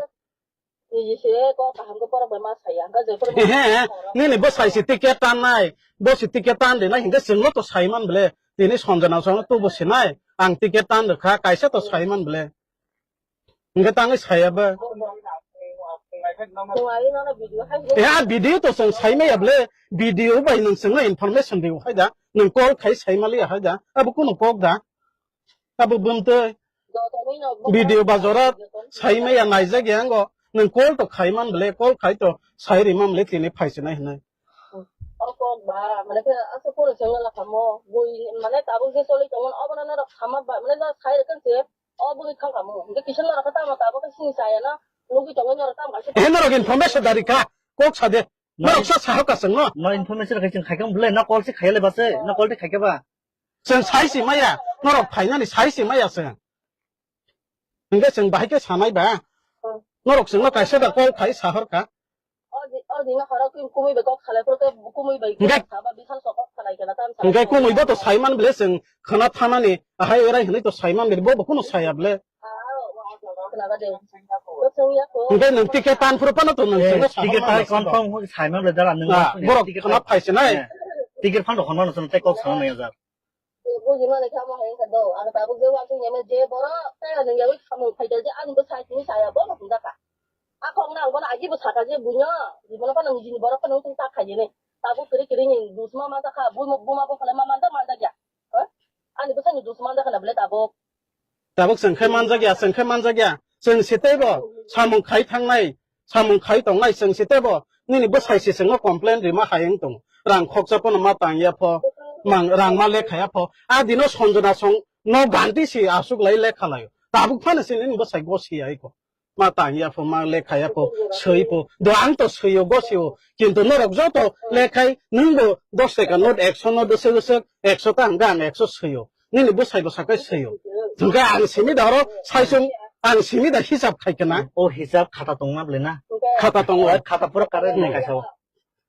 Niji se ko kaham ko borok bai ma saya, hingke je pura. He, he, nini bwsai se ticket tan nai, bo se ticket tan de nai, hingke chwngno to sai man bwle. Tini Sanjana chwngno to bo se nai, ang ticket tan rwkha, kaisa to sai man bwle. Hingke tangwi saya ba. E, a video to chwng sai maya bwle, video bai nwng chwngno information rw hai da, nwng call khai sai mali hai da, abo kuno kok da, abo bumtwi video ba jora sai maya naijak ya ango, nwng call to khai man bwle, call khai to sai ri man bwle tini phai sinai hinai. O kok ba, mane khe asa pura chwngno lakha mo, bui, mane tabuk je choli tongmani, obono norok sama ba, mane norok sai rwkhe se, o bui thang kamo. Hingke kisa norok khe tamo tabuk khe sini saya no, nugui tongwi norok tamo kaisa. He norok information dari kha, kok sa de. Norok sa sahok ka chwngno. No information khai chwng khai kha bwle, no call se khai le ba se, no call de khai kha ba. Chwng sai si maya, norok phainani sai si maya chwng. Hingke chwng bahai khe sanai ba. Hmm. Norok chwngno kaisa da call khai sahor kha. O di, o di no horo kumui bai kok salai, pura kumui bai. Hingke kok saba, bisal sok kok salai kena tam salai. Hingke kumui bo to saiman bwle chwng khwna thanani, ahai orai hinui to saiman bwle, bo bo kuno saya bwle. Ah, o, o, o, khwna ba de. Bo chwng ya ko. Hingke nwng ticket tan phuru phano to nwng. Eh, chwngno ticket sahor tan mano confirm saiman bwle dara nwng. Ah, borok ticket khwna tan phai sinai. Eh, ticket phan rok hwnmano chwng tei kok sana nai jar. Bujimani kamo hai wngkha do, ang tabuk je uansuk yamya je borok tei ani yawi samung khaijak je ani bwsai tini saya bono hwnjakha. A kokno ang bono agibo sakha je buino, buino phano nijini borok phano wngtong ta khaijani. Tabuk kwrwi kwrwi ni dusma manjakha, buma, buma bo phano ma manjak manjakya. Ha? Ani bwsani dusma manjakha na bwle tabuk. Tabuk chwng khe manjakya, chwng khe manjakya. Chwng se teibo samung khai thangnai, samung khai tongnai chwng se teibo nini bwsai se chwngno complain rima hai wng tongo. Rang khoksa phano ma tang ya pho, mang, rang ma lekha ya pho. A dino Sanjana song no ganti se aswk lai lekha laio. Tabuk phano se nini bwsai gosi ya iko. Ma tang ya pho, ma lekha ya pho, swi pho. Do ang to swio gosio. Kintu norok joto lekhai nwngbo dos taka note, ekso note swk swk, ekso ta hwnkhe ang ekso swio. Nini bwsai bwsa khe swio. Hwnkhe ang simi da oro saisung, ang simi da hisab khai khe na. O hisab khata tongma bwle na? Khata tongo. O khata pura correct nai kaisa o.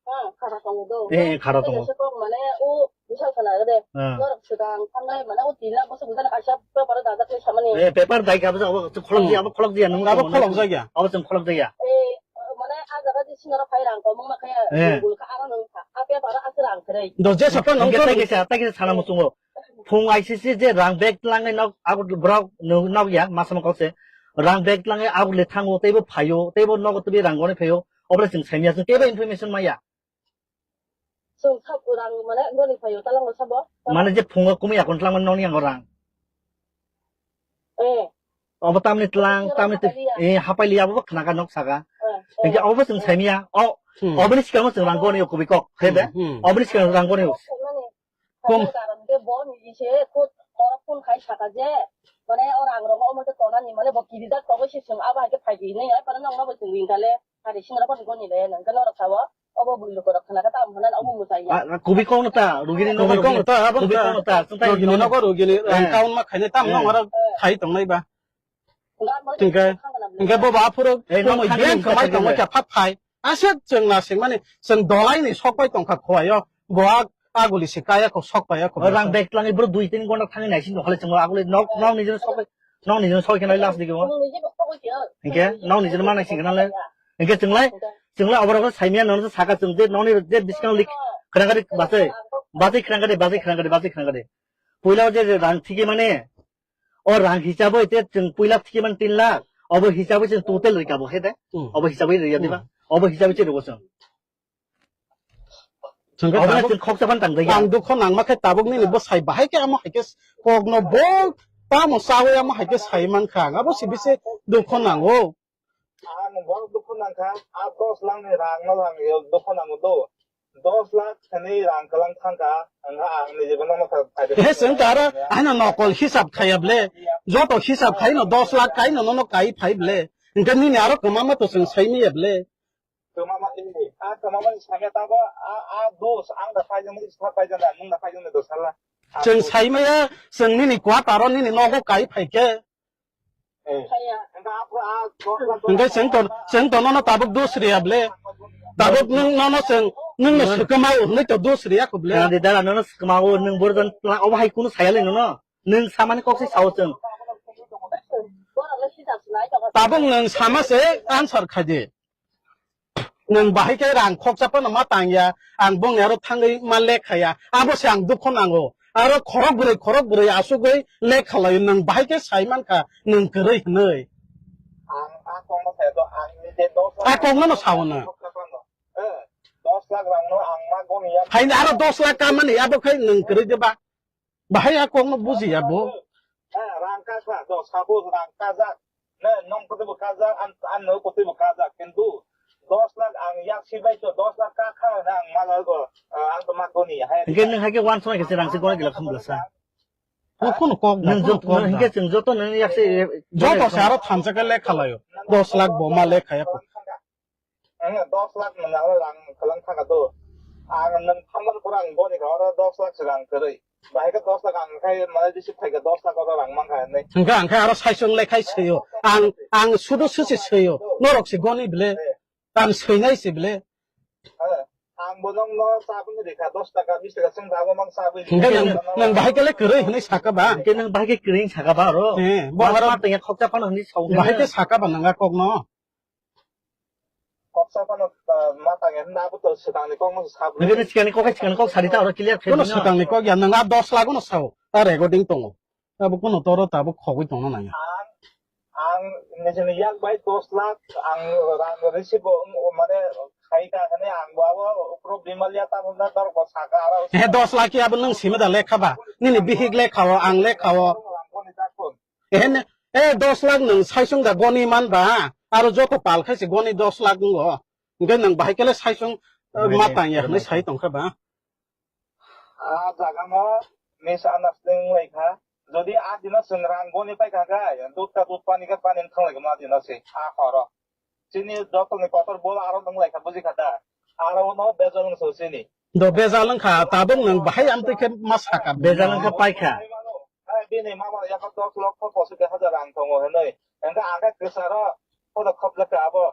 Eh, khata tongo. Eh, khata tongo. Kaisa kok mane o bisal khana de. Ah. Norok swkang thangnai mane o tin lakh bwswk bwsano kaisa paper o dajak khe samani. Eh, paper dai kha bwsa obo khulok jaya, obo khulok jaya, nung abo khulok jaya. Obo chwng khulok jaya. Eh, mane a jaga di sinoro phai rang komung ma khe. Eh. Bul kha aro nung kha. A paper o aswk rang khe. Do jesa pa nung. Hwnkhe tei kaisa, tei kaisa sana muchungo. Phung I C C je rang bag tlangwi nok, abo borok no-, nok ya, masama kok se. Rang bag tlangwi abo le thango, teibo phaio, teibo nogo tubui rang goni phaio. Obole chwng saimya, chwng kebo information maya. Chwng sab rang mane goni phaio, talango sabo. Mane je phungo kumui akon tlangmani nokni yango rang. Eh. Obo tamni tlang, tamni twi, eh, hapai liya, abo khna ka nok saka. Eh, eh. Hingke obo chwng saimya, o, hmm, oboni sikang chwng rang goni o kubui kok, khe de? Hmm, hmm. Oboni sikang rang goni o. Kom. Karon ke bo ni se khut horo phone khai saka je, mane o rang rogo omo te tonani, mane bo kirijak togo se chwng abo hai khe phai di hinwi, ai pore nokno bo chwng ring kha le, hari singra bo ni goni le, nang khe norok sao, obo bui lukurok khna khe tamo hwnna obo mwtai ya. A, a, kubui kok no ta, rugini nogo kubui kok no ta, abo kubui kok no ta, chwng tai rugini nogo rugini, eh, rang kaun ma khainai tamo, eh, nong oro khai tongnai ba. Hingke, hingke bo ba phuru eh, kumui nok biyang thani kamai tongo khe phat phai. Aswk chwng na singmani, chwng dolai ni sok pai tongkha khowai o. Bo a, aguli se kaya kho sok pai ya kho. O rang bag tlangwi bro dui tin gonta thangwi naising tongkha le chwng aguli nok, nok nijini sok pai, nok nijini sok khe nai last digi o. Hingke nok nijini ma naising khe nale. Hingke chwng lai, chwng lai obo rok saimya nono saka chwng je nokni je biskang lik khwrang gari bachai, bachai khwrang gari, bachai khwrang gari, bachai khwrang gari. Puila o je, je rang thigi mane, O rang hisabo ite chwng puila thikimani tin lakh. Obo hisabo chwng total rika bo khe de. Hmm. Obo hisabo rika diba? Hmm. Obo hisabo chwng rwgo chwng. Chwng khe Obo tabuk chwng khoksa phan tang jaya. Ang dukho nangma khe tabuk nini bwsai bahai khe amo hai khe kokno bo tamo chawi amo hai khe sai mankha. Ang abo si bisi dukho nango. Ang bo dukhu nangkha, a dos lakh ni rang no ang yo dukhu nango do. Dos lakh thani rang kwlang thangkha, ang, ang ni jibon no kha, kha. He, chwng ta aro ano nokol hisab khaya ble. Joto hisab khai no dos lakh kai no, no, no kai phai ble. Engke nini aro kwma ma to chwng sai miya ble. Kwma ma, eh, a kwma ma ni sanya ta bo, a, a dos, ang da phai jang, sa phai jang, nung da phai jang dos sala. Chwng sai maya, chwng nini kwataro nini nogo kai phai khe. Hingke chwng to, chwng to nono tabuk dos riya ble. Tabuk nwng nono chwng, nwng no swkma o hwnwi to dos riya kho ble. Nang de dara nono swkma o nwng borok jon pla obo hai kunu saya le nono. Nwng samani kok se sao chwng. Tabuk nwng sama se answer khai di. Nwng bahai khe rang khoksa phano ma tangya, ang bongni aro thangwi ma lekha ya, abo se ang dukho nango. Aro khorok bwrwi, khorok bwrwi asugwi lekha laio, nwng bahai khe sai mankha, nwng kwrwi hwnwi. Ang a kokno sayo, ang ni je dos lakh A kokno no sao na. Khoksa phano. Eh, dos lakh rang no ang ma goni ya. Haini aro dos lakh kamani, abo khai nwng kwrwi de ba. Bahai a kokno bujiya bo. Eh, rang kasa, do, sabo rang kajak. Ne, nong kotwi bo kajak, an, an no kotwi bo kajak. Kintu dos lakh ang yak sibai to dos lakh ka kha na ang ma go, eh, ang to ma goni. Hai. Hingke nwng hai khe wan song khe se rang se gona gila khum blasa. Ko kono kok da, Nwng kono jot-, kok nwng da. Hingke chwng joto nwng yak se, eh, Joto se aro thansa khe lekha laio. Dos lakh bo ma lekha ya ko. Ang dos lakh nwng aro rang kwlang thangkha do. Ang nwng thamani pore ang goni kha oro dos lakh se rang kwrwi. Bahai khe dos lakh ang khai mane receive khai kha dos lakh oro rang mankha hinwi. Hingkhe ang khe aro saichung lekhai swiyo. Ang, ang sudu susi swiyo. Norok se goni bile. Ang swinai se bile. Eh, ang bo nokno chabwi rikha dos taka, bis taka chwng abo mang chabwi rikha. Hingkhe nwng, nwng bahai khe le kwrwi hinwi sakha ba? Hingkhe nwng bahai khe kwrwi sakha ba oro? Eh, bo Mas aro ma tengya khokcha phano hinwi sawi Bahai khe sakha ba nwng a kokno? Koksa phano, ah, ma tangya hwnba abo to swkangni kokno sabwi. Nokni swkangni kok hai swkangni kok sadi ta oro clear khe Kono bini. Swkangni kok ya, nwng a dos lakh no sao, a recording tongo. Abo kono toro tabuk khogwi tongna nangya. Ang, ang nijini yak bai dos lakh ang rang receive o, o mane khaika hwnwi ang bo abo ukro bimal ya ta hwnna tor ko saka aro. He dos lakh ya abo nwng simi da lekha ba? Nini bihik lekha o, ang lekha o. Rang boni jakun. Ehen, eh, dos lakh nwng saichung da goni man ba, aro joto pal khai se goni dos lakh wngo. Hingke nwng bahai kele saichung, eh, Nwng ma tang ya hwnwi sai tong kha ba. A jaga no misunderstanding wng lai kha. Jodi a dino chwng rang goni pai kha khe, dut ka dut, pani ka pani wng thang lai kha a dino se, a horo. Chini joto ni kotor bol aro wng lai kha, buji kha da? Aro no bejal wng so chini. Do bejal wng kha, tabuk nwng bahai amtwi khe ma saka. Bejal wng kha pai kha. Hai, bini mama yago dos lokho pochis hajar rang tongo hinwi. Engkha ang khe kwcharo photo khopjak kha abo.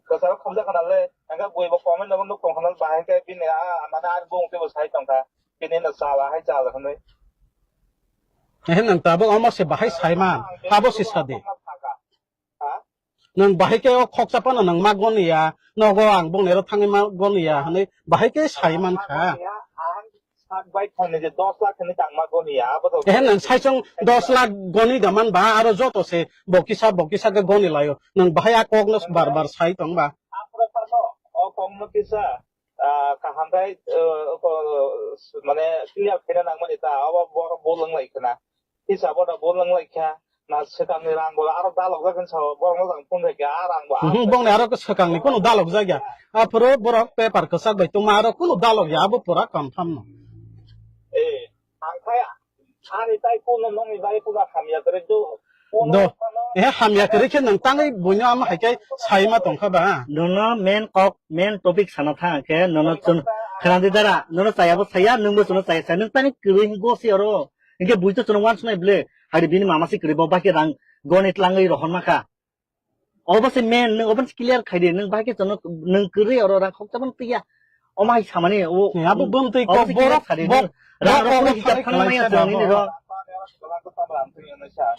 Kwcharo khopjak khana le, engkha bui bo comment no nuk tong khana bahai khe bini a, mane ani bung tei bo sai tong kha. Bini no chala hai chala hinwi. He, nwng tabuk omo se bahai sai man, abo se sadi. Ha? Nwng bahai khe o khoksa phano nwng ma goni ya, nogo ang bongni aro thangwi ma goni ya hwnwi bahai khe sai man kha. Ang sak bai thani je dos lakh hwnwi tang ma goni ya, abo to Ehe nwng saichung dos lakh goni da man ba, aro joto se bo kisa bo kisa khe goni laio. Nwng bahai a kokno bar bar sai tong ba. Aphuru phano o kokno kisa, ah, kaham bai, eh, ko, mane clear khaina nangmani ta, abo borok bo lwng lai khna. Hisabo da bo lwng lai kha. Na swkangni rang bo aro dalok jak hinwi sao, borok no jang phone khai kha, a rang bo a Mhm, bongni aro swkangni kunu dalok jak ya. Aphuru borok paper kwchak bai tongma aro kunu dalok ya, abo pura confirm no. Eh, ang khai ani tai kunu nokni bai kunu hamya kwrwi do. Do. Eh, hamya kwrwi khe nwng tangwi buino amo hai khe sai ma tong kha ba? Nono main kok, main topic sana thang khe, nono chwng khna di dara, nono chaya bo saya, nwng bo chwngno chaya saya, nwng tangwi kwrwi hingo se oro. Hinkhe bui to chwngno wansuknai ble, hari bini mama se kwrwi bo bahai khe rang goni tlangwi rohorma kha. Obo se main, nwng obo se clear khai di, nwng bahai khe chwngno, nwng kwrwi oro rang khokcha phano twiya. Omo hai samani, o, Ni abo bumtwi obo kok se clear borok, khai di, bok-, nwng rang bok rok obo hisab khai khana maya khlaisa chwng nini abo. Ro.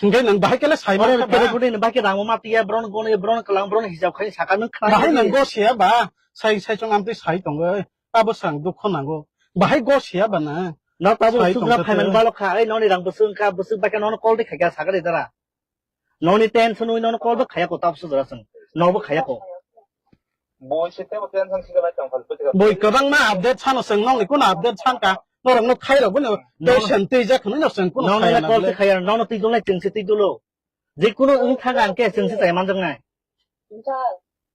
Hinkhe nwng bahai khe le sai Oro mangkha ba? Kere kure nwng bahai khe rang ma twiya, bron goni, bron kwlang, bron hisab khai saka nwng khna Bahai di. Nwng go siya ba, sai, sai chwng amtwi sai tongwi. Abo se ang dukho nango. Bahai go siya ba na. No tabuk sai sukra tongkha phaiman te. Balok kha, ei noni rang bwswk wngkha, bwswk baikha nono call de khaikha sakha de dara. Noni tension wi nono call bo khaya ko tabuk sujra sung. No bo khaya ko. Boi se tebo tension se bai tong phal bwtwi. Boi kwbangma update sano sung noni kuno update sanka. Norok no khairok bini No. tension twi jak hwnwi no sung kuno Nono khaya na call nang se le. Khaya, nono twi dulai chwng se twi dulo. Je kuno wng thang ang ke chwng se chai manjak nai. Sir,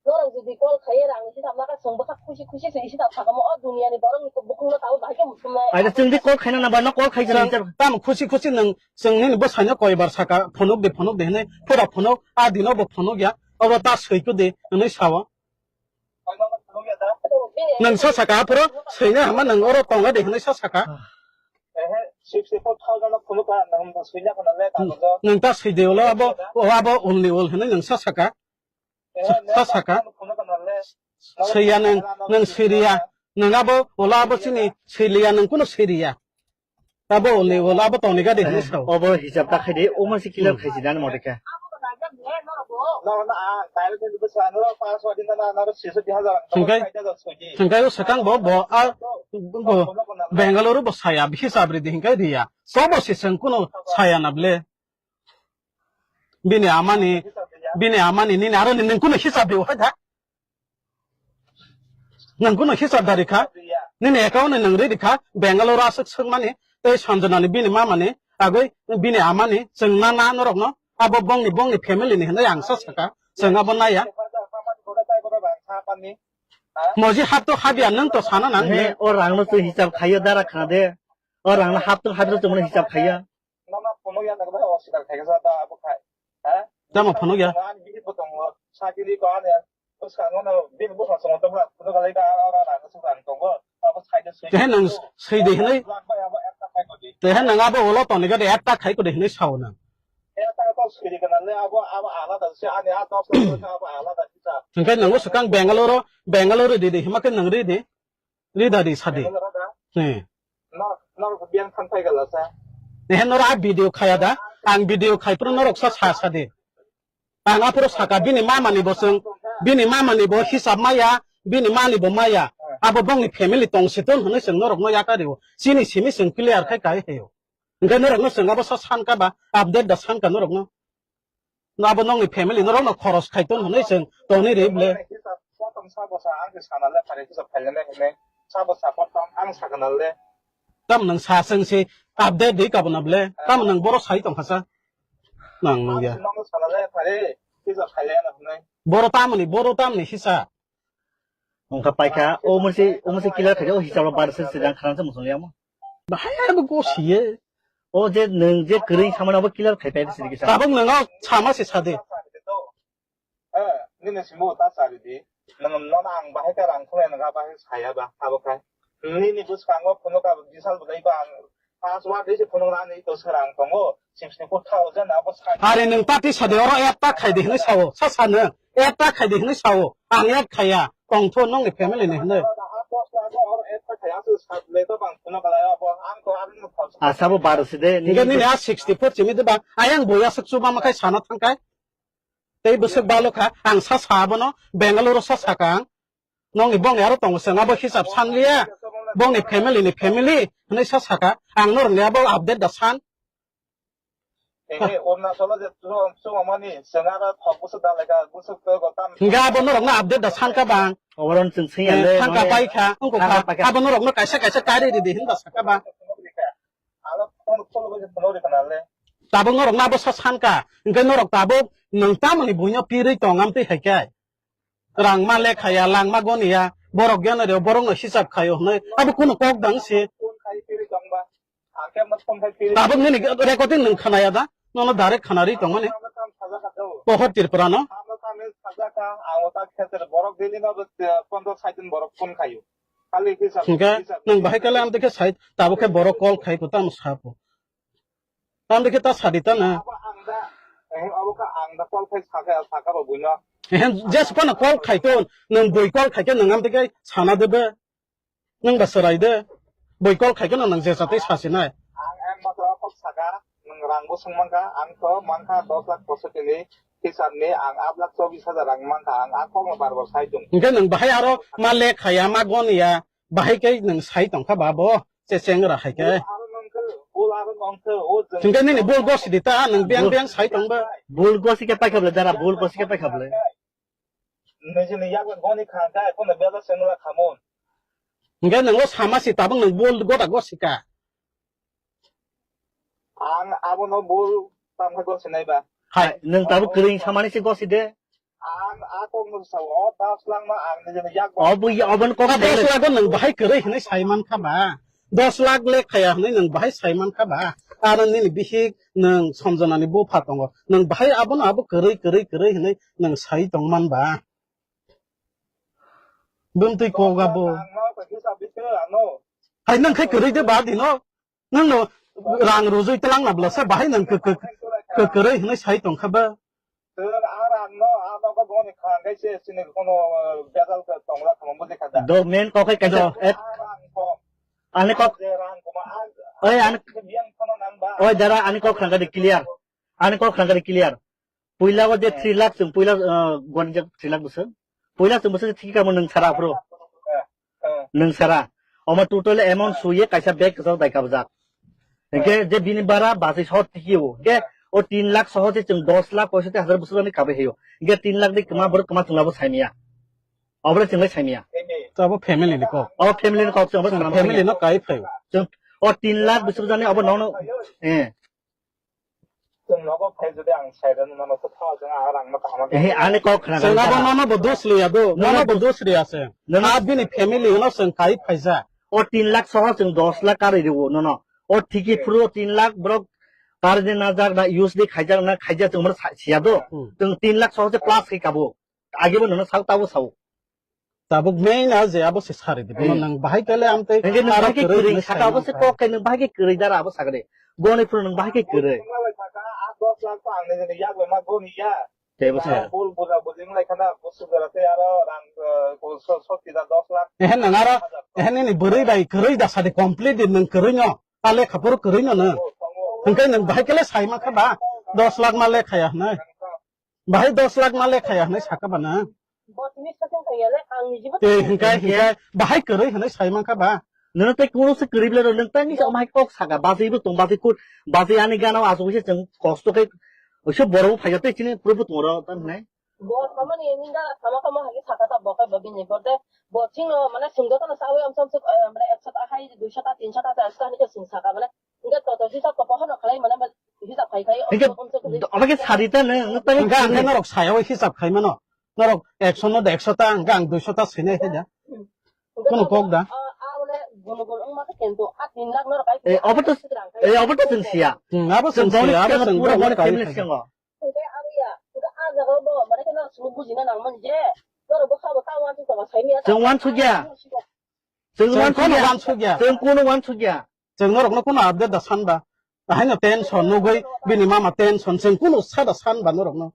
norok jodi call khaiya rang isi tamo kha chwng bwkha khusi khusi se isi tamo sakamo o duniya ni borok ni bukhuk no tamo bahai khe muchung nai. Ai da chwng di call khaina na ba no call khai Chwng jani. Tamo khusi khusi nwng chwng nini bwsai no koi bar saka phunuk di phunuk di hwnwi pura phunuk a dino bo phunuk ya oro ta swi ku di hwnwi sao. Nwng sa saka aphuru swina hama nwng oro tonga de hwnwi sa saka. Ehe, sixty four thousand no phunuk ka nwng swina kana le ta Hmm. Nwng ta swi de ulo abo, o abo ulni ul hwnwi nwng sa saka. Sa saka. Swiya nwng, nwng swiriya. Nwng abo, ulo abo chini swiliya, nwng kuno swiriya. Abo ulni ulo abo tongni gadi hwnwi sao. Obo hisab ta khai di, omo se clear Hmm. khai si dan mo de khe. Hingkai, hingkai o swkang bo, bo, a, bo, Bengaluru bo saya, hisab ridi hingkai riya. Sobo si seng kuno saya na ble. Bini amani, bini amani nini aro nini kuno hisab di hai da. Nang kuno hisab dari kha. Nini account ni nang ridi kha. Bengaluru aswk swkmani. Tei Sanjana ni bini mama ni. Agoi bini amani. Chwng na na norok no. Abo bongni, bongni family ni hinwi ang sa saka. Chwng abo naya. Moji hap to habya nwng to sana nang He, ne. O rang no twi hisab khaiyo dara khana de. O rang no hap to hap to twi hisab khaiya. Nono phunuk ya nang bai osidar khai kha ta abo khai. Ha? Tamo phunuk ya? Ani bihik bo tongo. Sakiri ko ani. Bwskango no bini bwskango tongo ta phunuk lai ka aro aro rang suk rang tongo. Abo sai de sui. Kehe nang sui de hinai? Bai abo ekta khai ko di. Kehe nang abo ulo toni gade ekta khai ko de hinai sao nang. Ekta to sui de kana le abo abo alada se ani a dos abo alada se ta. Hingke nango swkang Bengaluru, Bengaluru di de hima ke nang ri de. Rida di sadi. He. Nor, nor biang than phai gala sa. He nor a video khaya da. Ang video khai pro norok sa sa sadi. Ang aphuru saka bini mama ni bo chwng, bini mama ni bo hisab maya, bini mani bo maya. Abo bongni family tong siton hwnwi chwng norok no yakario. Chini simi chwng clear khai kai heyo. Hingke norok no chwng abo sa san ka ba update da san ka norok no. No abo nokni family norok no khoros khai ton hwnwi chwng tongni ri ble. Hisab sa tong sa bo sa ang sana le phare hisab khai le ne. Sa bo sa pot tong ang sa kana le. Tam nang sa chwng si update di kabuna ble. Tam nang boro sai tong khasa. Nang nang ya. Nang sana le phare hisab khai le na hwnwi. Boro tamni, boro tamni hisa. Wngkha paikha, o mosi, o mosi killer khaikhe, o hisab rok bar se sejang kharang se muchung liya mo. Bahai abo go siye. O je nwng je kwrwi samani abo killer khai pai sidi kisa. Tabuk nwng o sama se sadi. Eh, nini simo ta sari di. Nwng nono ang bahai ka rang khulai nang bahai saya ba abo khai. Nini bwskango phunuk ka bisal bwlai ba ang Password ri se phunuk nani to srang tongo, sixty four thousand abo sa. Are nwng party sadi oro add ta khai di hinwi sao, sa sa nwng add ta khai di hinwi sao, ang add khaya, tongtho nongni family ni hinwi. Asa bo baro si de, Hingke nini a sixty four chimi de ba, ayang boya suk chuba makai sana thangkai. Tei bwswk balo kha, ang sa sa abono, Bengaluru sa sa kha ang. Nokni bongni aro tongo chwng abo hisab san liya. Bongni family ni family hwnwi sa saka. Ang norokni abo update da san. Ehe, Arunachalo je chwng, chwng mani, chwng aro thok bwswk dalai kha, bwswk to go tam. Hingke abo norokno update da san ka bang. Oboron chwng sing Eh, ale, thangka mane, pai kha, wngkha thangka kha. Pai kha. Abo norokno kaisa kaisa kari ridi hinba saka bang. Alo phone, phone bai phone ri kana le. Tabuk norokno abo sa san ka. Hingke norok tabuk nwng tamoni buino pirwi tong amtwi hai khe. Rang ma lekhaya, lang ma goniya, borok gana reo, borok no hisab khayo hwnwi. Abo kunu kok dang se. Phone khai piri tong ba. Angke mo phone khai piri. Tabuk nini recording nwng khanaya da? Nono direct khanari tong mani. Amo kam saja kha do. Pohor Tripura no? Amo kam saja kha, amo ta kheter borok daily no, eh, pondro sait din borok phone khayo. Khali hisab, Hingke hisab. Nwng bahai kale amtwi khe sai, tabuk khe borok call khai ko tamo sapo. Tamde khe ta sadi ta na. Abo ang da, eh, abo kha ang da call khai saka, saka ba buino. Ehem, jes phano call khai ton, nwng bui call khai khe nwng am tike sana de be. Nwng ba serai de. Bui call khai khe nwng je satwi sasi nai. Ang, ang matro kok saka, nwng rang bo swng mankha, ang to mankha dos lakh poso tini, hisab ni ang aat lakh chobis hajar rang mankha, ang a kok no bar bar sai tong. Hingke nwng bahai aro ma lek khaya, ma gon ya, bahai khe nwng sai tongkha ba bo. che chengra hai khe. Hingke nini bol gosi di ta, nang biang biang sai tong ba. Bol gosi khe paikha bole dara, bol gosi khe paikha bole. Hingke nang o sama si tabang nang bol gota gosi ka. Ang abono bol tamo gosi nai ba. Hai, nwng tabuk kwrwi samani se gosi de. Ang a kok no sa o, dos lakh no ang nini yak ba. Obo ya, obon kok. Dos lakh no nwng bahai kwrwi hinwi sai man kha ba. Dos lakh le khaya hinwi nwng bahai sai man kha ba. Aro nini bihik nwng Somjonani bupha tongo. Nwng bahai abono abo kwrwi, kwrwi, kwrwi hinwi nwng sai tong man ba. Bumtwi kok abo. Ang no kisa bitu ano. Hai nwng khai kwrwi de ba dino. Nwng no rang rujui tlang na bla sa bahai nwng kw-, kw-, kw-, kwrwi hinwi sai tong kha ba. Sir, a rang no, a nogo boni khangai se, sini kono, eh, bejal ke tongla kamo budi khada. Do main kok hai kaisa. Do. Et. A rang ko. Ani kok. Je rang ko ma, a, Oi, ani, biang kono nang ba. Oi, dara, ani kok khangadi clear. Ani kok khangadi clear. Puila o je Eh. three lakh chwng puila, uh, goni jak three lakh bwswk. Puila chwng bwswk thiki kamo nwng sara aphuru. Eh, eh. Nwng sara. Omo total amount suye kaisa bag kwchak dai kabjak. Hingke Eh. je bini bara basi sot thiki o. Hingke o tin lakh soho je chwng dos lakh poisoti hajar bwswk ani kabai hayo. Hingke tin lakh ni kwma borok kwma chwng labo saimaya. Obole chwng lai saimaya. Tabuk family ni kok. O family ni kok chwng abo Chwng sanam family saimaya. No kai phaio. Chwng o tin lakh bwswk jani obo nono. Eh. Chwng nogo phai jodi ang sai rwno nono kutha jwng a rang no kaham. Ehe, ani kok khna Chwng abo nono bo dos liya do, nono bo dos liya se. Nono A bini family no chwng kai phaija. O tin lakh soho chwng dos lakh karwi rwo nono. O thiki phuru o tin lakh borok karwi na jak na use di khaijak na khaijak chwng mano sa-, siya do. Hmm. Chwng tin lakh soho se plus khe kabo. Age bo nono sao tabo sao. Tabuk main a je abo se sari di. Bono Hmm. nang bahai kele amte Hingke nang aro bahai ke kwrwi kwrwi hinwi saka sai abo se mangkha. Kok khe nang bahai ke kwrwi dara abo sakre. Goni phuru nang bahai ke kwrwi. Tei bo se. Bul buja buji wng lai khana, busu jora tei aro rang, eh, so-, soti da dos lakh. Ehe nang aro, ehe nini bwrwi bai kwrwi da sadi complete di nang kwrwi no. Ta lekha phuru kwrwi no nang. Hingke nang bahai kele sai mangkha ba, dos lakh ma lekha ya hwnwi. Bahai dos lakh ma lekha ya hwnwi saka ba nang. Bo tini sakhe kaya le, ang nijibo Tei hingke, hingke, bahai kwrwi hwnwi sai mangkha ba. Nono tei kuno se kwrwi bwle rw, nwng tei nisa omhai kok saka, basi bo tong, basi kut, basi ani gana o asuk se chwng kosto khe, oiso borok bo phaikha tei chini phurubo tong ro, tamo hinai. Bo samani ninda sama sama hai saka ta bo khe bo bini bo tei bo chino mane sungdo tano sawi amsam suk, eh, mane ekso ta hai, duiso ta, tinso ta, charso ta hinwi chwng saka mane. Hingke toto hisab ko pohor no khlai mane hisab khai khai. Hingke obo khe sadi ta nang, nang tamo Hingke ang khe kwrwi. Norok saya o hisab khai mano. Norok ekso no da ekso ta, hingke ang duiso ta sinai khe da. Kono kok da? Eh, obo to, eh, obo to chwng siya. Hmm, abo chwng siya, abo chwng pura mani family siya. Chwng wansukya. Chwng wansukya. Chwng kono wansukya. Chwng norokno kono update da sanba. Ahaino tension nugwi bini mama tension chwng kunu sada sanba norokno.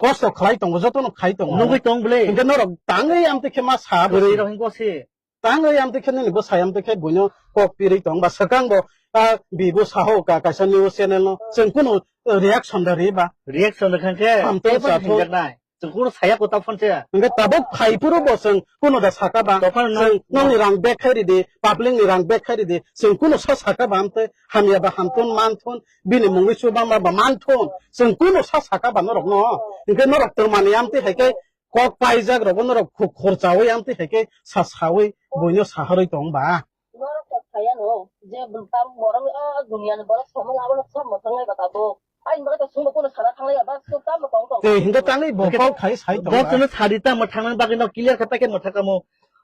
Kosto khlai tongo, jotono khai tongo. Nugwi tong bwle. Hingke norok tangwi amtwi khe ma sa bwswk. Bwrwi rok hingko se. Tangwi amtwi khe nini bwsai amtwi khe buino kok pirwi tong ba swkang bo, ah, bibo saho ka kaisa news channel no chwng kunu reaction da ri ba. Reaction da khan khe. Amtwi tei cha phone thon. Hinjak nai. Chwng kunu saya kota phone se. Hingke tabuk phai phuru bo chwng kunu da saka ba. Tokhan no. Chwng nokni rang bag khai ridi, public ni rang bag khai ridi. Chwng kunu sa saka ba amtwi hamya ba hamthun manthun, bini mungwi chuba ma ba manthun. Chwng kunu sa saka ba norok no. Hingke norok twmani amtwi hai khe kok paijak rogo norok khuk khorchawi amtwi hai khe sa sawi buino saharwi tong ba. Norok kok saya no, je bwtam borok o duniya ni borok samung abono sam mothang lai ba tabuk. Ai, bagwi to sungbo kuno sana thanglaiya, ba suk tamo tong tong. Tei hingke tangwi bo Hingke kok khai sai tong bo ba. Chwngno sadi tamo thangnani bagwi no clear khe paikhe mwthakamo.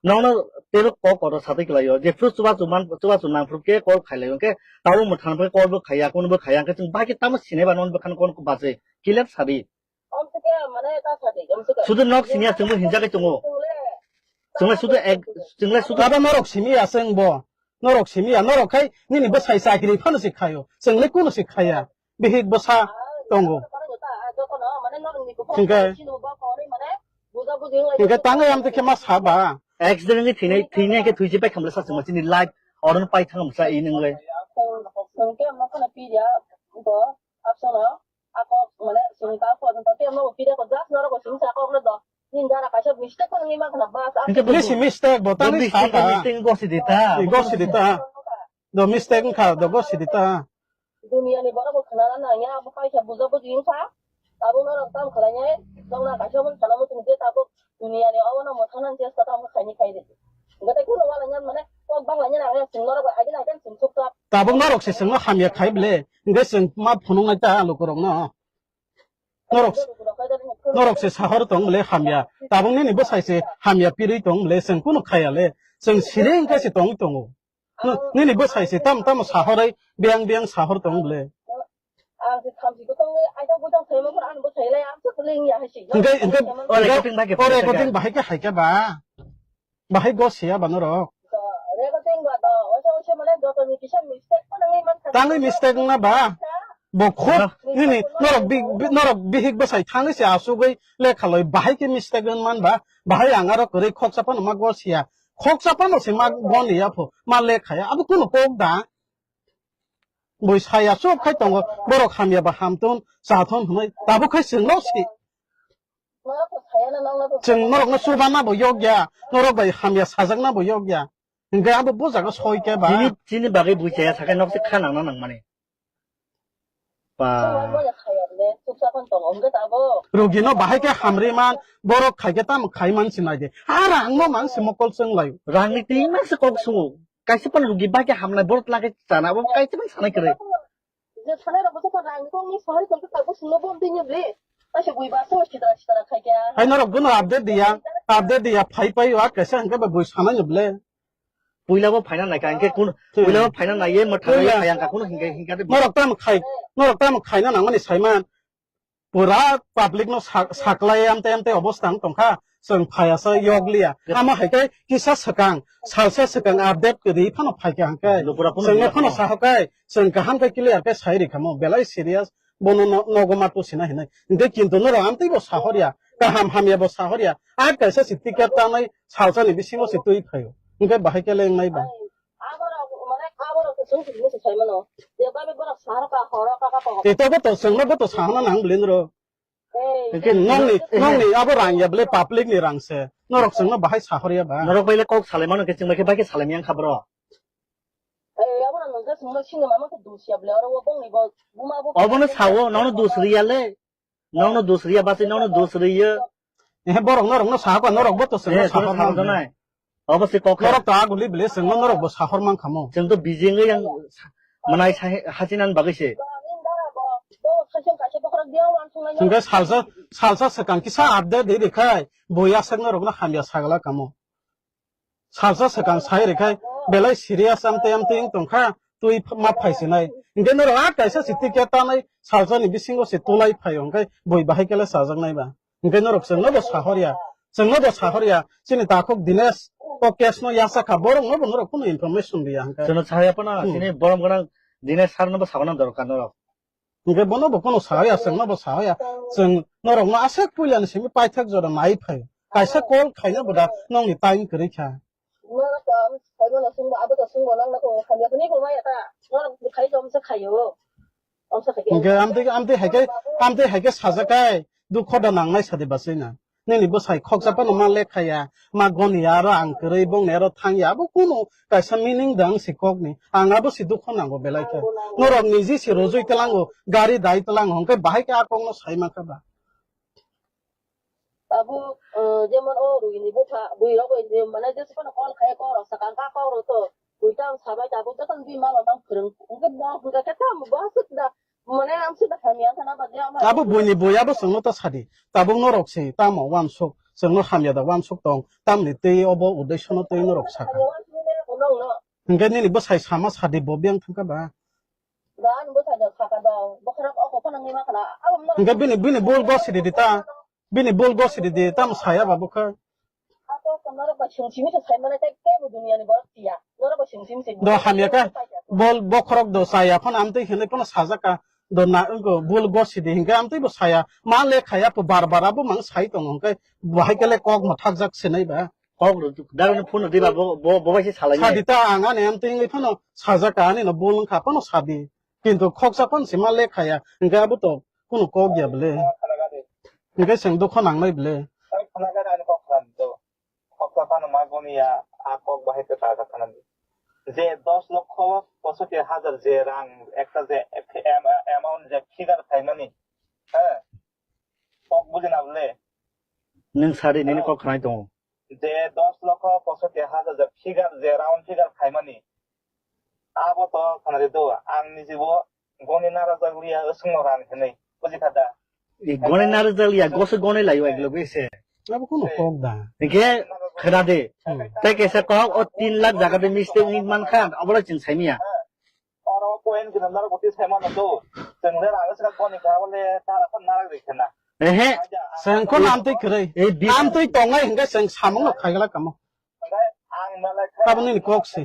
Nono teibo kok kotor satwi kwlaio. Jephru chubachu man, chubachu nangphru khe call khailaio. Hingke tabuk mwthang phai call bo khaiya, kuno bo khaiya. Hingke chwng bahai khe tamo sinai ba nono bwkhano kono bachwi. Clear sadi. Om sike mane ta sadi, om sike. Sudu nok siniya chwngbo hinjagwi tongo. Chwngno sudu ek, chwngno sudu Abo norok simi ya chwng bo. Norok simi ya, norok khai nini bwsai chakri phano se khaio. Chwng le kuno se khaiya. Bihik bwsa tongo. Hingke, hingke tangwi amtwi khe ma sa ba. Accident ni thwinai, thwinai khe thwisi pai khamle sa chwngma chini life oron pai thangam sa i nwngle. Hingke Bisi mistake bo tangwi sa ba. Mistake, mistake gosi di ta. Gosi di ta. Do mistake wngkha, do gosidi ta. Duniya ni borok bo khwnana nangya, abo kaisa buja buji wngkha. Tabuk norok tamo khwlainai, nokna kaisa bo sana muchung je tabuk duniya ni obono mwthangna chesta tamo khaini khaidi. Hwnkhe tei kunu wala nyan mane kok bangla nyan ang chwng norok bai agini agini chwng chukchap. Tabuk norok se chwngno hamya khai bwle, hwnkhe chwng ma phunuknai ta lukurokno. Norok, norok se sahor tong bwle hamya. Tabuk nini bwsai se hamya pirwi tong bwle, chwng kunu khaya le. Chwng siri wngkha se tongwi tongo. No, nini bwsai se tam tamo sahorwi biyang biyang sahor tong bwle. Ang se thamchi ko tongwi aita bujang saimang kor ang bwsai lai ang se ling ya hai se. Hwnkhe, hwnkhe, o recording bahai khe o phai recording kha. Bahai khe hai khe ba. Bahai go siya ba norok. Recording ba do, oisa oisa mane joto ni kisa mistake ko nangwi man kha. Tangwi mistake wngna ba? Bo khub nini norok bi-, bi-, norok bihik bwsai thangwi se asugwi lekha loi bahai khe mistake wng man ba? Bahai ang aro kwrwi khoksa phano ma go siya. Khoksa phano se ma go ni ya pho, ma lekha ya. Abo kunu kok da? Bui saya chuk khai tongo, borok hamya ba hamthun, chathun hwnwi, tabuk khai chwngno si. Chwng norokno chubanabo yokya, norok bai hamya sajaknabo yokya. Hwnkhe abo bo jaga soi khe ba. Chini, chini bagwi bui chaya sakai nok se kha nangna nangmani. Ba. Rugino bahai khe hamri man, borok khai khe tamo khai man sinai de. A rangno mang se mokol chwng laio. Rangni twi mang se kok sungo. Kaisa phano rugi bai khe hamnai, borok lage chana, abo kaisa phano sanai kwrwi. Je sanai rok bwsa rang kong ni sahai tong kha, bo sungno bom twi ni ble. Kaisa bui ba so sitra sitra khai kha. Hai norok bono update diya, update diya, phai pai wa kaisa hwnkhe ba bui sanai ni ble. Puila bo phaina nai kha, hwnkhe kun, hmm, puila bo phaina nai ye, ma thang ye, puila phai ang kha, kun hwnkhe, hwnkhe de. Norok tamo khai, norok tamo khaina nangmani saiman. Pura public no sa-, saklai amte amte obostha wng tongkha, chwng phaiya sa yokliya. Yep. Amo hai khe kisa swkang, salsa swkang update kwrwi phano phaikha hwnkhe. Lupura phano chwngno phano sahokai, chwng kaham khe clear khe sai rikha mo, belai serious, bono no-, nogo ma tusina hinwi. Hwnkhe kintu norok amtwi bo sahorya, kaham hamya bo sahorya. A kaisa si ticket tanwi salsa ni bisingo se twi phaio. Hwnkhe bahai khe lengnai ba. Aborok, mane, aborok se chwng se sai mano. Je babe borok sahar ka, horo ka, ka, ka. Tei to bo to chwngno bo to sahana nang bwlwi noro. Ei. Hwnkhe nongni, eh, nongni abo rang ya bwlwi public ni rang se. Norok chwngno bahai sahor ya ba. Norok bai le kok salai mano khe chwng bai khe bai khe salai miyang kha bro. Ei, abo rang nang khe chwngno sini mama khe dusia bwlwi oro wo bongni bo buma bo. Obono sawo, nono dus riya le. Nokno dus riya basi nokno dus riya. Ehe, borok norokno sahakha, norokbo to chwngno eh, sahor sahor man. Janai. Obo se kok norok to aguli bile chwngno norokbo sahor man khamo. Chwng to bijing yang manai hachinan bagwi se. Hwnkhe salsa, salsa swkang kisa update di rikhai, bui aswk norokno hamya sagla kamo. Salsa swkang sai rwkhai belai serious amtwi amtwi wng tongkha, twi ma phaisinai. Hwnkhe norok a kaisa se ticket tanai salsani bisingo se tulai phaio, hwnkhe bui bahai kele chajaknai ba. Hwnkhe norok chwngno bo sahorya, chwngno bo sahorya, chini takhuk Dinesh o case no yachakha, borokno bo norok kunu information riya hwnkhe. Chwngno sahorya phano, hmm, chini borom gwnang Dinesh sir no bo sauna dorkar norok. Hwnkhe bono bo phano sahaya, chwngno bo sahaya. Chwng norokno aswk puilani simi paithak jora nai phai. Kaisa call khaina bo da nongni time kwrwi kha. Norok to ang sai mano sungbo, abo to sungbo, nang nang hamya hwnwi bo maya ta. Norok khai jom se khayo. Om se khayo. Hwnkhe amtwi, amtwi hai khe, amtwi hai khe sajak kai, dukho da nangnai sadi basai na. Nini bwsai khoksa phano ma lekha ya, ma goni ya, aro ang kwrwi bongni aro thang ya, abo kunu kaisa meaning da wng si kokni. Ang abo si dukho nango belai khe. Norok niji si rojui tlango, gari dai tlango, hwnkhe bahai khe a kokno sai mankha ba. Abo, eh, jemon o ruini bupha, bui rok bai je mane jesa phano call khai kok rok sakang ka kok rok to. Bui tang sabai tabuk jotono bui mama mang phwrwng. Hwnkhe bo hwnkha khe tamo bo aswk da. Mane ang se da hamya wngkha na ba de ama. Abo buini bui abo chwngno ta sadi. Tabuk norok se tamo wansuk, chwngno hamya da wansuk tong, tamni tei obo uddeshono tei norok saka. Hwnkhe nini bwsai sama sadi bo biyang thangkha ba? Da ani bwsai da saka da, bokhorok o kophano nima khana, abo norok. Hwnkhe bini, bini bul gosidi di ta, bini bul gosidi di, tamo saya ba bwkha. Ako ko norok bai sung simi se sai mane tei kebo duniya ni borok tiya. Norok bai sung simi se. Do hamya ka. Bol bokhorok do saya phano amtwi hinwi phano sajak ka. Do na wngko bul gosidi hinkhe amtwi bo saya. Ma le khaya po bar bar abo mang sai tongo hinkhe bahai kele kok ma thakjak sinai ba. Kok rw darani phone rw diba bo, bo, bo bai se salai. Sadi ta ang ani amtwi wngwi phano sajak ka ani no bul wngkha phano sadi. Kintu khoksa phano se ma le khaya hinkhe abo to kunu kok ya bwle. Hinkhe chwng dukho nangnai bwle. Khoksa phano ma goni ya, a kok bahai khe ta kha khana di. je dos lokho posotti hajar je rang ekta je am-, amount je figure khaimani, ha? Kok bujina bole? Nwng sadi nini kok khnai tongo. Je dos lokho posotti hajar je figure, je round figure khaimani. Abo to khnari do, ang nijibo goni narajak liya, wswngno rang hinwi, bujikha da? I goni narajak liya, goso goni layo ek loge se. Abo kono kok da. Hingke khna de. Hmm. Tei kaisa kok o tin lakh jaga de mistake wngwi mankha, obola chwng saimanya. Oro point gwnang narok bwtwi saimano do. Chwng le rang wngkha goni kha bole tara khan narok rikhe na. Ehe. Chwng ko nam twi kwrwi. E bi- Nam twi tongnai hingke chwng samung no khaigala kamo. Hingke ang malai kha. Tabuk nini kok se.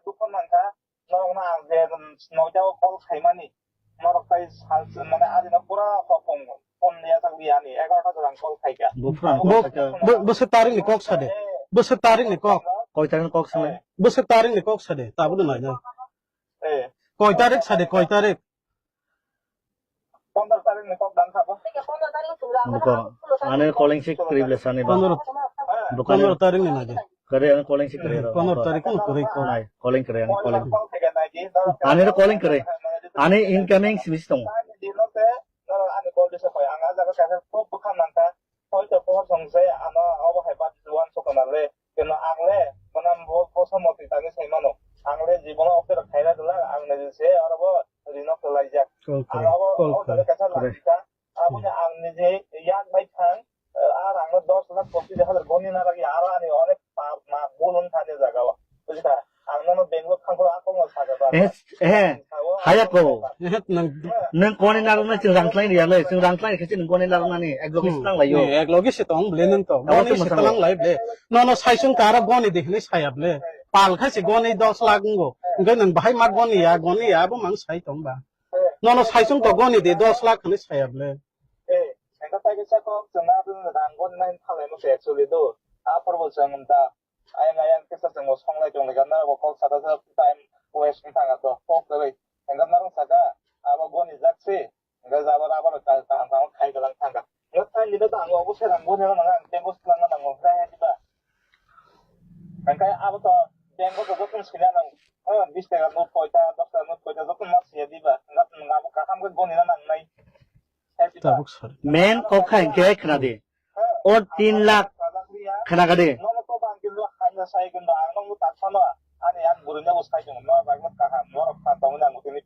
Dukha mankha. Norok no ang je noita o call khaimani. Norok tai sal mane ari no pura hopong phone liya tak liya ni egarota jora ang call khaikha. Buphang Bo-, kok khaikha. Bo-, bwswk tarik ni kok sade. Bwswk tarik ni kok. Koi tarik ni kok sale? Bwswk tarik ni kok sade. Tabuk no nainai. Eh. Koi tarik sade, koi tarik? Pondro tarik ni kok dang kha bo. Buko, ane calling si kwrwi ble sani ba. Pondro, Buko pondro tarik ni naje. Kare ane calling si kwrwi ro. Pondro tarik no kwrwi ko. Nai, calling kwrwi, ane calling. Ane ro calling kwrwi. Ane incoming si bisi tongo. Ani call disa koi, ang a jaga kaisa top bwkha mankha. Hoi to pohor song se ano obo hai bat juan sokona le. Keno ang le, mane bo, bo somoti tangwi sai mano. Ang le jibono offer khaina dwla, ang le se oro bo rino kwlaijak. Call Ang kore, abo, call abo kore. Kaisa Kore. Lagika. Aboni Hmm. Ang nije yak bai thang, eh, ar ang dos lakh pochis hajar goni na lagi, aro ani onek pap ma bulun thani jaga o. Bujikha? Ang nono Bangalore thangkhoro akong no saga ba. Eh, eh, haya ko. Eh, nang Nang koni narwkna chwng rang tlaini ya le, chwng rang tlaini khe chwng koni narwknani, ek logi Hmm. slang lai yo. Eh, ek logi se tong ble nang to. Abo Goni se se masang tlang lai. Lai ble. Nono saisung kara goni de hinwi saya ble. Pal khai se goni dos lakh ngo. Hingke nang bahai ma goni ya, goni ya, abo mang sai tong ba. Nono saisung to goni de dos lakh hinwi saya ble. Eh, engka tai kisa kok chwng na abo rang goni nai thalai mo se actually do. A porbo chwng ta. Ayang ayang kisa chwng bo songlai tong lai ka, na bo kok saka sa time waste wng thang to kok kwrwi. Engka narwk saka, abo goni jak si. Hingke jabra aboni kaham kaham khai galang thangkha. Hingke thanini to ang obo se rang boni rok nang ang tengo swlangna nango, hingke hai diba? Hingke abo to tengo to joto swina nang, eh, bis taka note koita, dos taka note koita joto ma siya diba? Hingke nwng abo kaham khe gonina nangnai. Hai diba? Tabuk sar. Men kok kha hingke khna di. O tin lakh khna kha di. Nono to bang kinto hamya sai kinto ang nokno tak sano. Ani ang burui nobo sai tongo. Nor bagno kaham, norok phan tongwi nango tini.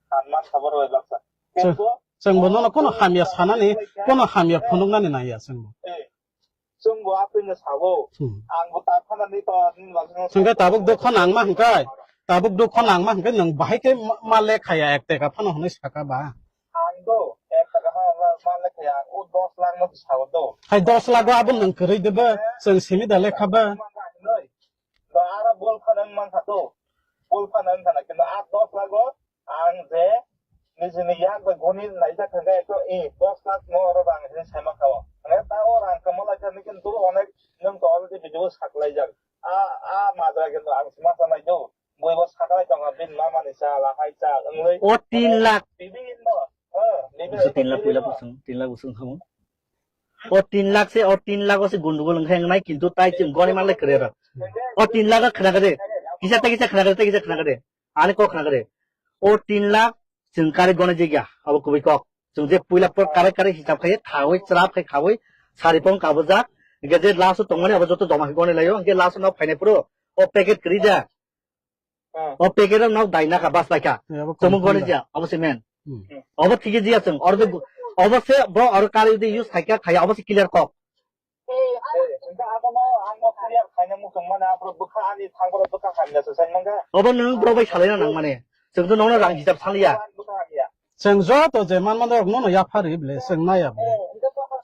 Phan man sabar bai baksa. Chwng, Kintu chwng bo nono kono hamya sanani, kono hamya phunuknani nangya chwng bo. Eh, chwng bo atwino sabo. Hmm. Ang bo ta phanani to nini bagwi no Hwnkhe tabuk dukho nangma hwnkhe, tabuk dukho nangma hwnkhe nwng bahai khe ma, ma lekhaya ek teka phano hwnwi saka ba. Ang do ek teka phano ma, ma lekhaya, o dos lakh no sabo do. Hai dos lakh o abo nwng kwrwi de ba, chwng simi da lekha ba. Ba ara bol phano wng mankha to. Bol phano wng khana, kintu a dos lakh o ang je nijini yak bai goni naijak thangkha ekto, e, dos lakh no oro rang hinwi sai mankha o. Hwnwi ta o rang kwma lai thani kintu onek nwng to already video saklaijak. A, a majra kintu ang se ma sanai do. Bui bo saklai tongo, bini mama ni cha, lahai cha, wngwi. O tin lakh. Bibinno, ha, bibinno. Tin lakh puila bibinno. Busung, tin lakh busung khamu. O tin lakh se, o tin lakh o se gundugul wngkha wngnai, kintu tai chwng goni manlai kwrwi ro. O tin lakh o khna kha de. Kisa ta kisa khna kha de, ta kisa khna kha de. Ani kok khna kha de. O tin lakh chwng kari goni jigya, abo kubui kok. Chwng je puila por kare kare hisab khai khawi, chwrap khai khawi, sari pong kabujak. Hingke je last o tongmani abo joto joma khe goni laio, hingke last o nok phainai phuru o packet kwrwi ja. Hmm. O packet o nok dai nakha bas laikha. Eh, abo Chwng confirm goni da. Ja, abo se men. Hmm. Obo thik jiya chwng, oro de, obo se bo oro kari de use khaikha khaya, obo se clear kok. Eh, hingke abono ang no clear khaina muchung mane, aphuru bwkha ani thangborok bwkha hamya se sai mangkha. Obo nwng borok bai salaina nang mane. Chwng to nono rang hisab saliya. Ang bwkha hamya. Chwng joto je manma norok nono yapha ri ble, chwng naya ble. Eh, hingke bohor,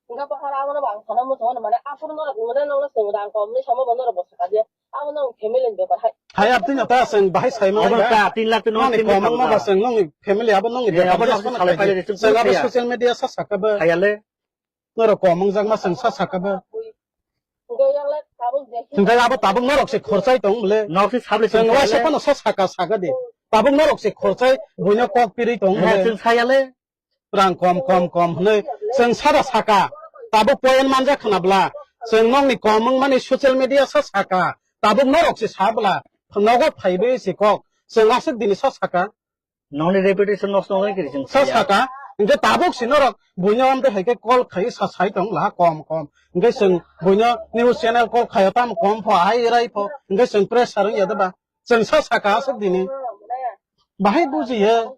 hingke bohor abono bo ang sana muchung mane, aphuru norok nwng de nongno chwng rang kom ni samo bo norok bo saka je. Abono ang family ni bepar hai. Hai abtwi no ta chwng bahai sai mangkha. Obo ta tin lakh to nono Nongni family komang kabo ma ba ta. Chwng nongni family abo nongni Eh, bepar abo je no aswk salai salai pai de, chwng chwng abo kaya. Social media sa saka ba. Hayale. Norok kom wngjakma chwng sa saka ba. Hwnkhe abo tabuk norok se khorchai tong bole. Nok se sable Chwng chwng waisa khorchai. Phano sa saka saka de. Tabuk norok se khorchai buino kok pirwi tong Hwnba bole. Chwng sayale. Rang kom kom kom hwnwi chwng sada saka. Tabuk point manjak khna bla. Chwng nokni kom wngmani social media sa saka. Tabuk norok se sa bla. nogo phaibe se kok. Chwng aswk dini sa saka. Nongni reputation nosto wngwi kiri chwng sa saya. Saka. Hinkhe tabuk si norok buino amte hai khe call khai sa sai tong la kom kom. Hinkhe chwng buino news channel call khayo tam kom pho, hai rai pho. Hinkhe chwng pressure wngya de ba. Chwng sa saka aswk dini. Bahai bujiya.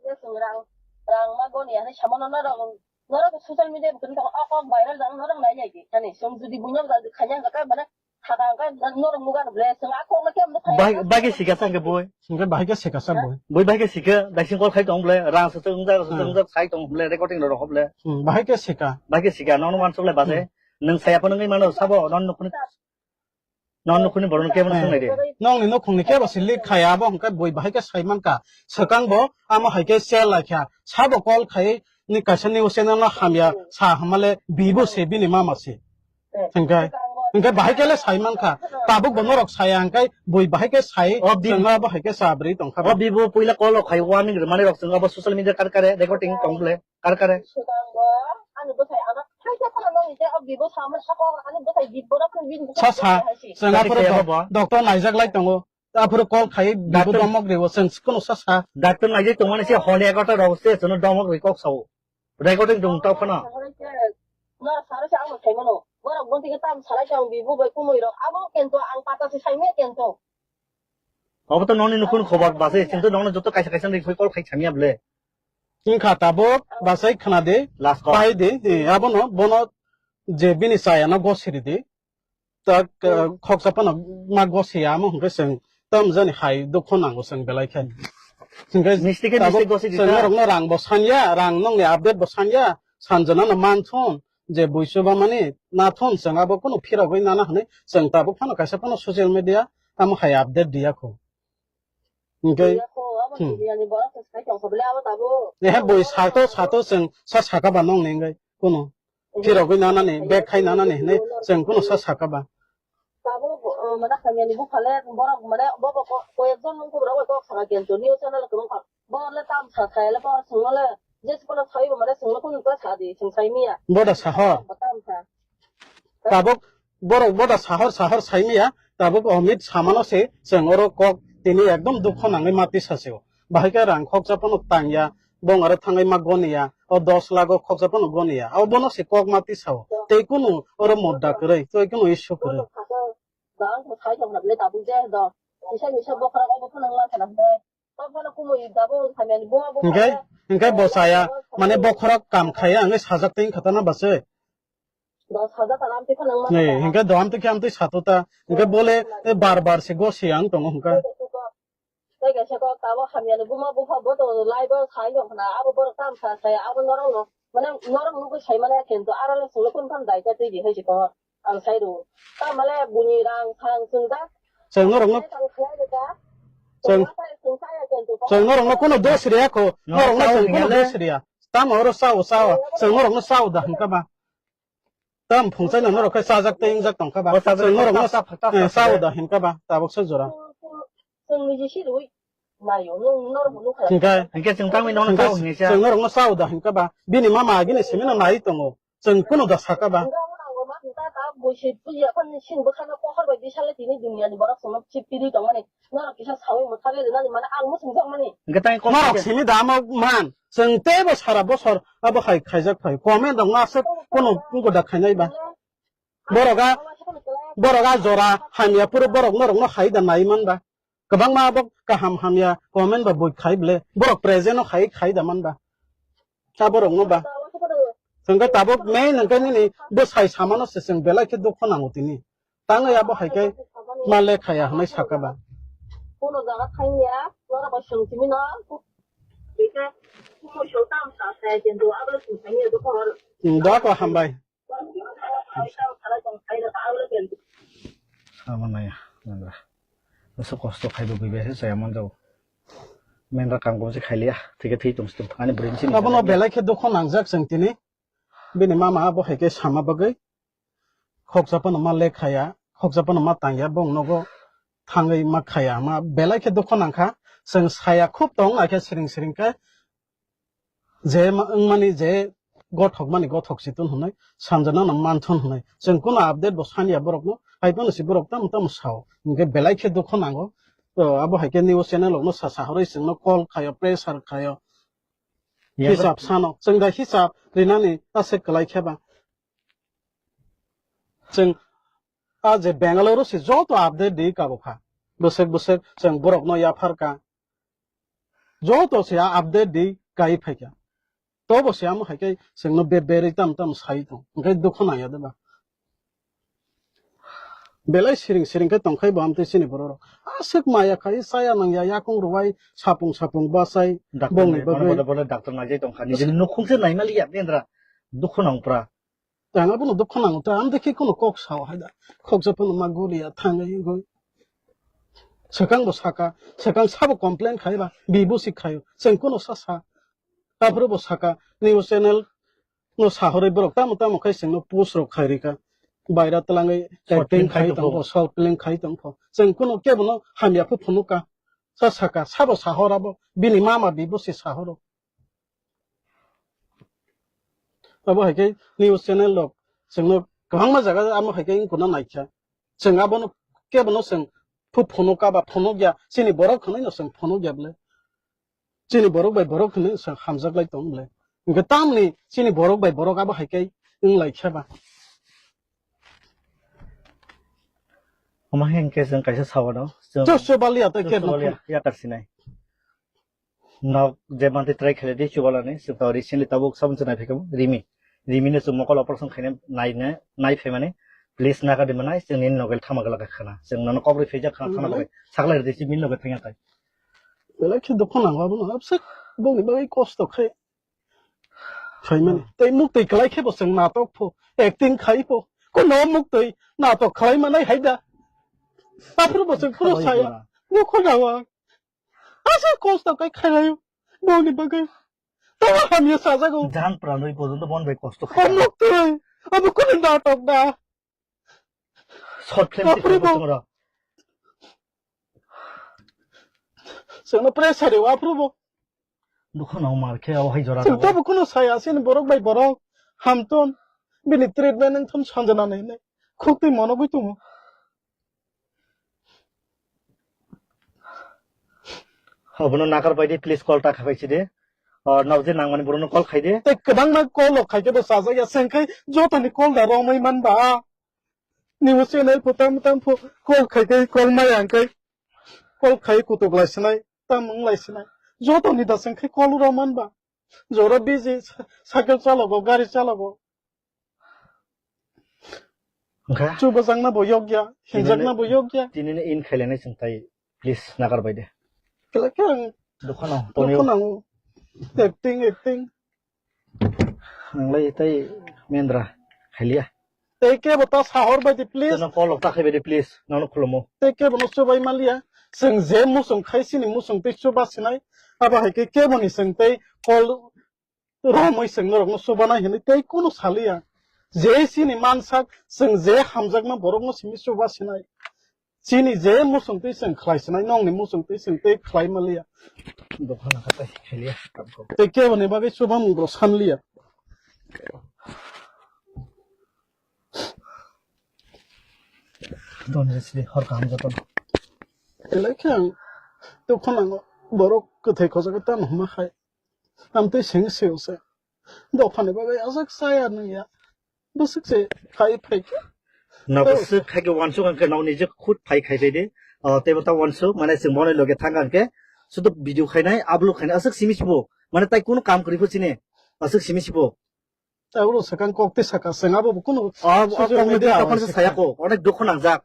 Rang ma goni ani samono norok, norok social media butun tong o kok viral jang norok nai nai di. Ani song judi buino jang khanya ga ka mana thada ga norok mugan ble song a kok le kem no khaya. Bai bai ke sika sang ke boy. Singke bahai ke sika sa boy. Boy bai ke sika daising kol khai tong ble rang sa tong ja sa tong ja sai tong ble recording ro ble. Hmm, bahai ke sika. Bai ke sika no no man sok le base. Nang saya pun ngai mano sabo non no. Non nukhungni borokno kebo swng nai de. Nongni nukhungni kebo se leak khai abo hwnkhe bui bahai khe sai mankha. Swkang bo amo hai khe share lai kha. Sabo call khai ni kaisa news channel no hamya sa hamale bibo se bini mama se. Hwnkhe, hwnkhe bahai khe le sai mankha. Tabuk bo norok saya hwnkhe bui bahai khe sai. O bi- chwngno abo hai khe sa bwrwi tongkha. O bibo puila call rok khai warning rwmani rok chwng abo social media kar kare recording tong ble. Kar kare. Swkango ani bwsai ano khaisa phano nong je o bibo samani saka ani bwsai bibora phun bin. Sa sa, chwng aphuru kaya doc-, bo? Doctor naijak lai tongo. Aphuru call khai bibo Doctor domok ribo, chwng kono sa sa. Doctor naijak tongmani se hole egarota rok se chwngno domok ri kok sao. Recording dong tau phano. No saro se ang sai mano. Borok gonti ke tam salai tong bibo bai kumui rok. Abo kento ang pata se sai me kento. Obo to noni nukhun khobor base, chwng to nongno joto kaisa kaisa ni call khai samya ble. Wngkha tabuk, basai khna di, last call. Pai di, eh, abono, bono je bini chayano gosiri di. Tak, eh, khoksa phano ma gosiya amo hwnkhe chwng tam jani hai dukho nango chwng belai khe. Hwnkhe misti khe tabuk misti gosi di chwng ta. Norokno rang bo sanya, rang nongni update bo sanya, sanjana no manthun, je buisu ba mani nathun chwng abo kunu phirogwi nana hwnwi chwng tabuk phano kaisa phano social media tamo hai update diya kho. Hwnkhe, hmm. Ehe, bui sato, sato chwng sa saka ba nong ni wngwi kuno. Phirogwi nanani, bag khai nanani hinwi chwng kuno sa saka ba. Tabuk, uh, mane hamyani buphale borok mane bobo ko-, koyekjon nung kubra bai kok saka kento news channel kwbangkha. Bo le tam sa thai le bo swngno le jesi kono sai bo mane swngno kunu ta sa di, swng sai miya. Boda sahor. Bo tam sa. Tabuk borok boda sahor sahor sai miya, tabuk Amit samano se chwng oro kok tini ekdom dukho nangwi ma tisa se o. Bahai khe rang khoksa phano tangya, bong aro thangwi ma goniya, o dos lakh o khoksa phano goniya. O bono se kok ma tisa o. Tei kunu oro modda kwrwi, tei kunu issue kwrwi. Hwnkhe, hwnkhe bo chaya, mane bokhorok kam khaiya wngwi sajak tei wngkha ta na bwsai. Dos hajar taka amtwi phano wngma. Ni, hwnkhe do amtwi khe amtwi sato ta. Hwnkhe bole, e, bar bar se gosi ang tongo hwnkhe. Tei kaisa kok tabuk hamyani buma bupha bo tongo, live o sai tong khna, abo borok tam sa sai, abo norok no, mane norok nugwi sai mane kintu aro le chwngno kunu phano daita twi di hai se tongo, ang sai rw. Tamale buni rang sang chwng da. Chwng norok no, chwng, chwng norok no kunu dos riya kho, norok no chwng kunu dos riya. Tamo oro sao sao, chwng norok no sao da hwnkha ba. Tam phungchai no norok khe chajak tei wngjak tongkha ba. O chajak chwng norok no ta, ta, ta, eh, ta, sao da hinkha ba, tabuk se jora. Chwng niji si rwi naio, nung norok bo nukha. Hinkha. Hinkhe chwng tangwi nono sao hinwi sa. Chwng norok no sao da hinkha ba. Bini mama agini simi no nai tongo. Chwng kunu da saka ba. Norok kisa sawi mwthagwi rwnani mane ang muchung jakmani. Hwnkhe tang kok norok simi da amo man. Chwng teibo sara bosor abo hai khaijak phai. Comment rok no aswk kunu wngkha da khainai ba. Borok a, borok a jora hamya phuru borok norok no hai da nai man ba. Kwbangma abo kaham hamya comment ba bui khai ble. Borok present no hai khai da man ba. Sa borok no ba. Hwnkhe tabuk main hwnkhe nini bwsai samano se chwng belai khe dukho nango tini. Tangwi abo hai khe ma lekhaya hwnwi saka ba. Kono jaga thangya, norok bai swng simi no. Bikhe kumo song tam sa sa kintu abo swng simi do khor. Hmm, doa ko hambai. Abo naya, nangla. Bwswk kosto khaibo bui bai se chaya man jago. Main ra kam kom se khailiya, thike thwi tong stung. Ani brain sini. Abono belai khe dukho nangjak chwng tini. Bini mama abo hai khe sama bagwi. Khoksa phano ma lekhaya, khoksa phano ma tangya, bong nogo thangwi ma khaya, ma belai khe dukho nangkha. Chwng saya khub tong nai khe siring siring khe. Je ma-, wngmani je gothok mani gothok si tun hwnwi, sanjana no manthun hwnwi. Chwng kuno update bo sanya borok no, hai phano si borok tamo tamo sao. Hinkhe belai khe dukho nango. o, abo hai khe news channel rokno sa sahorwi chwngno call khaio, pressure khaio. Hisab sano. Chwng da hisab rinani ta se kwlai khe ba. Chwng a je Bangalore se joto update di kabo kha. Bwswk bwswk chwng borokno yaphar ka. Joto se a update di kai phai kha. Tobo se amo hai khe chwngno be berwi tam tam sai tong. Hwnkhe dukhu nangya de ba. Belai siring siring khe tongkhai bo amtwi chini borok rok. Aswk maya khai chaya nangya yakung rwai sapung sapung bachai. Doctor bongni nai, bono bagwi. Bono, bono doctor naijai tongkha. Nijini nukhung se naimaliya bendra. Dukhu nangpra. Ang abono dukhu nango ta. Ang dekhi kono kok sao hai da. Khoksa phano ma guriya thangwi wngwi. Swkang bo saka, swkang sabo complain khai ba, bibo si khaio. Chwng kono sa sa. Aphuru bo saka, news channel no sahorwi borok tamo tamo khai chwngno post rok khai rika. Baira twlangwi short film acting khai khai tongpho. Tongpho, short film khai tongpho. Chwng kuno kebono hamya phu phunuka. Sa saka, sabo sahor abo, bini mama bibo se sahoro. Abo hai khe news channel rok chwngno kwbangma jaga amo hai khe wngkuna naikha. Chwng abono kebono chwng phu phunuka ba phunukya, chini borok hwnwi no chwng phunukya bwle. Chini borok bai borok hwnwi chwng hamjak lai tong bwle. Hwnkhe tamni chini borok bai borok abo hai khe wng lai khe ba. Omo hai hwnkhe chwng kaisa sawano, chwng Chwng chubalia tei chwng kebo chubalia, phun- yakar sinai. Nok je manti try khaile di chubalani, chwng to recently tabuk sabun chwnai phaikha Rimi. Rimi no chwng mokol operation khaina naina, nai phaimani. Please naga di manai, chwng nini nogel thama gala khana. Chwng nono kok rwi phaijak khana thana bagwi. Sakla ridi si min loge thangya tai. Belai khe dukhu nango abono, abse bongni bagwi kosto khai. Phaimani. Tei muktwi kwlai khe bo chwng natok pho, acting khai pho. Kuno muktwi natok khlai manai hai da. Aphuru bo chwng phuru saya. Dukhu nango. Asa kosto kai khailai bongni bagwi. Tamo hamya sajago. Jan pranwi porjonto bon bai kosto khai. Komuk twi. Abo kunu natok da. Short film Aphuru bo. Chwngno pressure rw aphuru bo. Dukhu nang mar khe o hai jora. Chwng tabo kunu saya sini borok bai borok. Hamton. Bini treatment wng thon sanjana nai nai. Khuk twi monogwi tongo. Obono nakar bai di, please call ta khabai si de. O, nabje nangmani borokno call khai de. Tei kwbangma call rok khai khe bo chajak ya, chwng khai jotoni call da romwi man ba. News channel pho tam tam pho call khai khe call maya hwn khe call khai kutuk lai sinai, tam wng lai sinai. Jotoni da chwng khai call ro man ba. Jora busy, sa-, cycle chalogo, gari chalogo. Wngkha? Chubajakna bo yokya, hinjakna bo yokya. Tinini in khailainai chwng tai, please, nagar bai de. Kela khe ang Dukha nang, tonio. Dukha nango. Acting, acting. Ang lai tai mendra khailiya. Tei kebo ta sahor bai di, please. Teno call rok ta khai bai di, please. Nono khulumo. Tei kebo no chubai maliya. Chwng je muchung khai sini muchung tei chuba sinai. Abo hai khe kebo ni chwng tei call romwi chwng norokno chubanai hinwi tei kunu saliya. Je chini mansak chwng je hamjakma borokno simi chuba sinai. Chini je muchung twi chwng khlai sinai, nongni muchung twi chwng tei khlai maliya. Dopha nangkha tei khailiya. Tei keboni bagwi chubamung bo sanliya. Doni sidi hor kaham jotono. Belai khe ang dukhu nango, borok kwthai khojago tamo hwnma khai. Amtwi seng seo se. Dophani bagwi ajak chaya nungya. Bwswk se khai phai khe. Na bwswk khai khe wansuk ang khe nokni je khut phai khai phai de. Ah, teibo ta wansuk, mane chwng bono loge thang ang khe. Sudu video khainai, upload khainai, aswk simi sibo. Mane tai kunu kam kwrwi pho chini. Aswk simi sibo. Tabuk swkang kok tei saka chwng abo bo kunu Ah, ah, social kok ni media tei tokon se saya ko. Onek dukhu nangjak.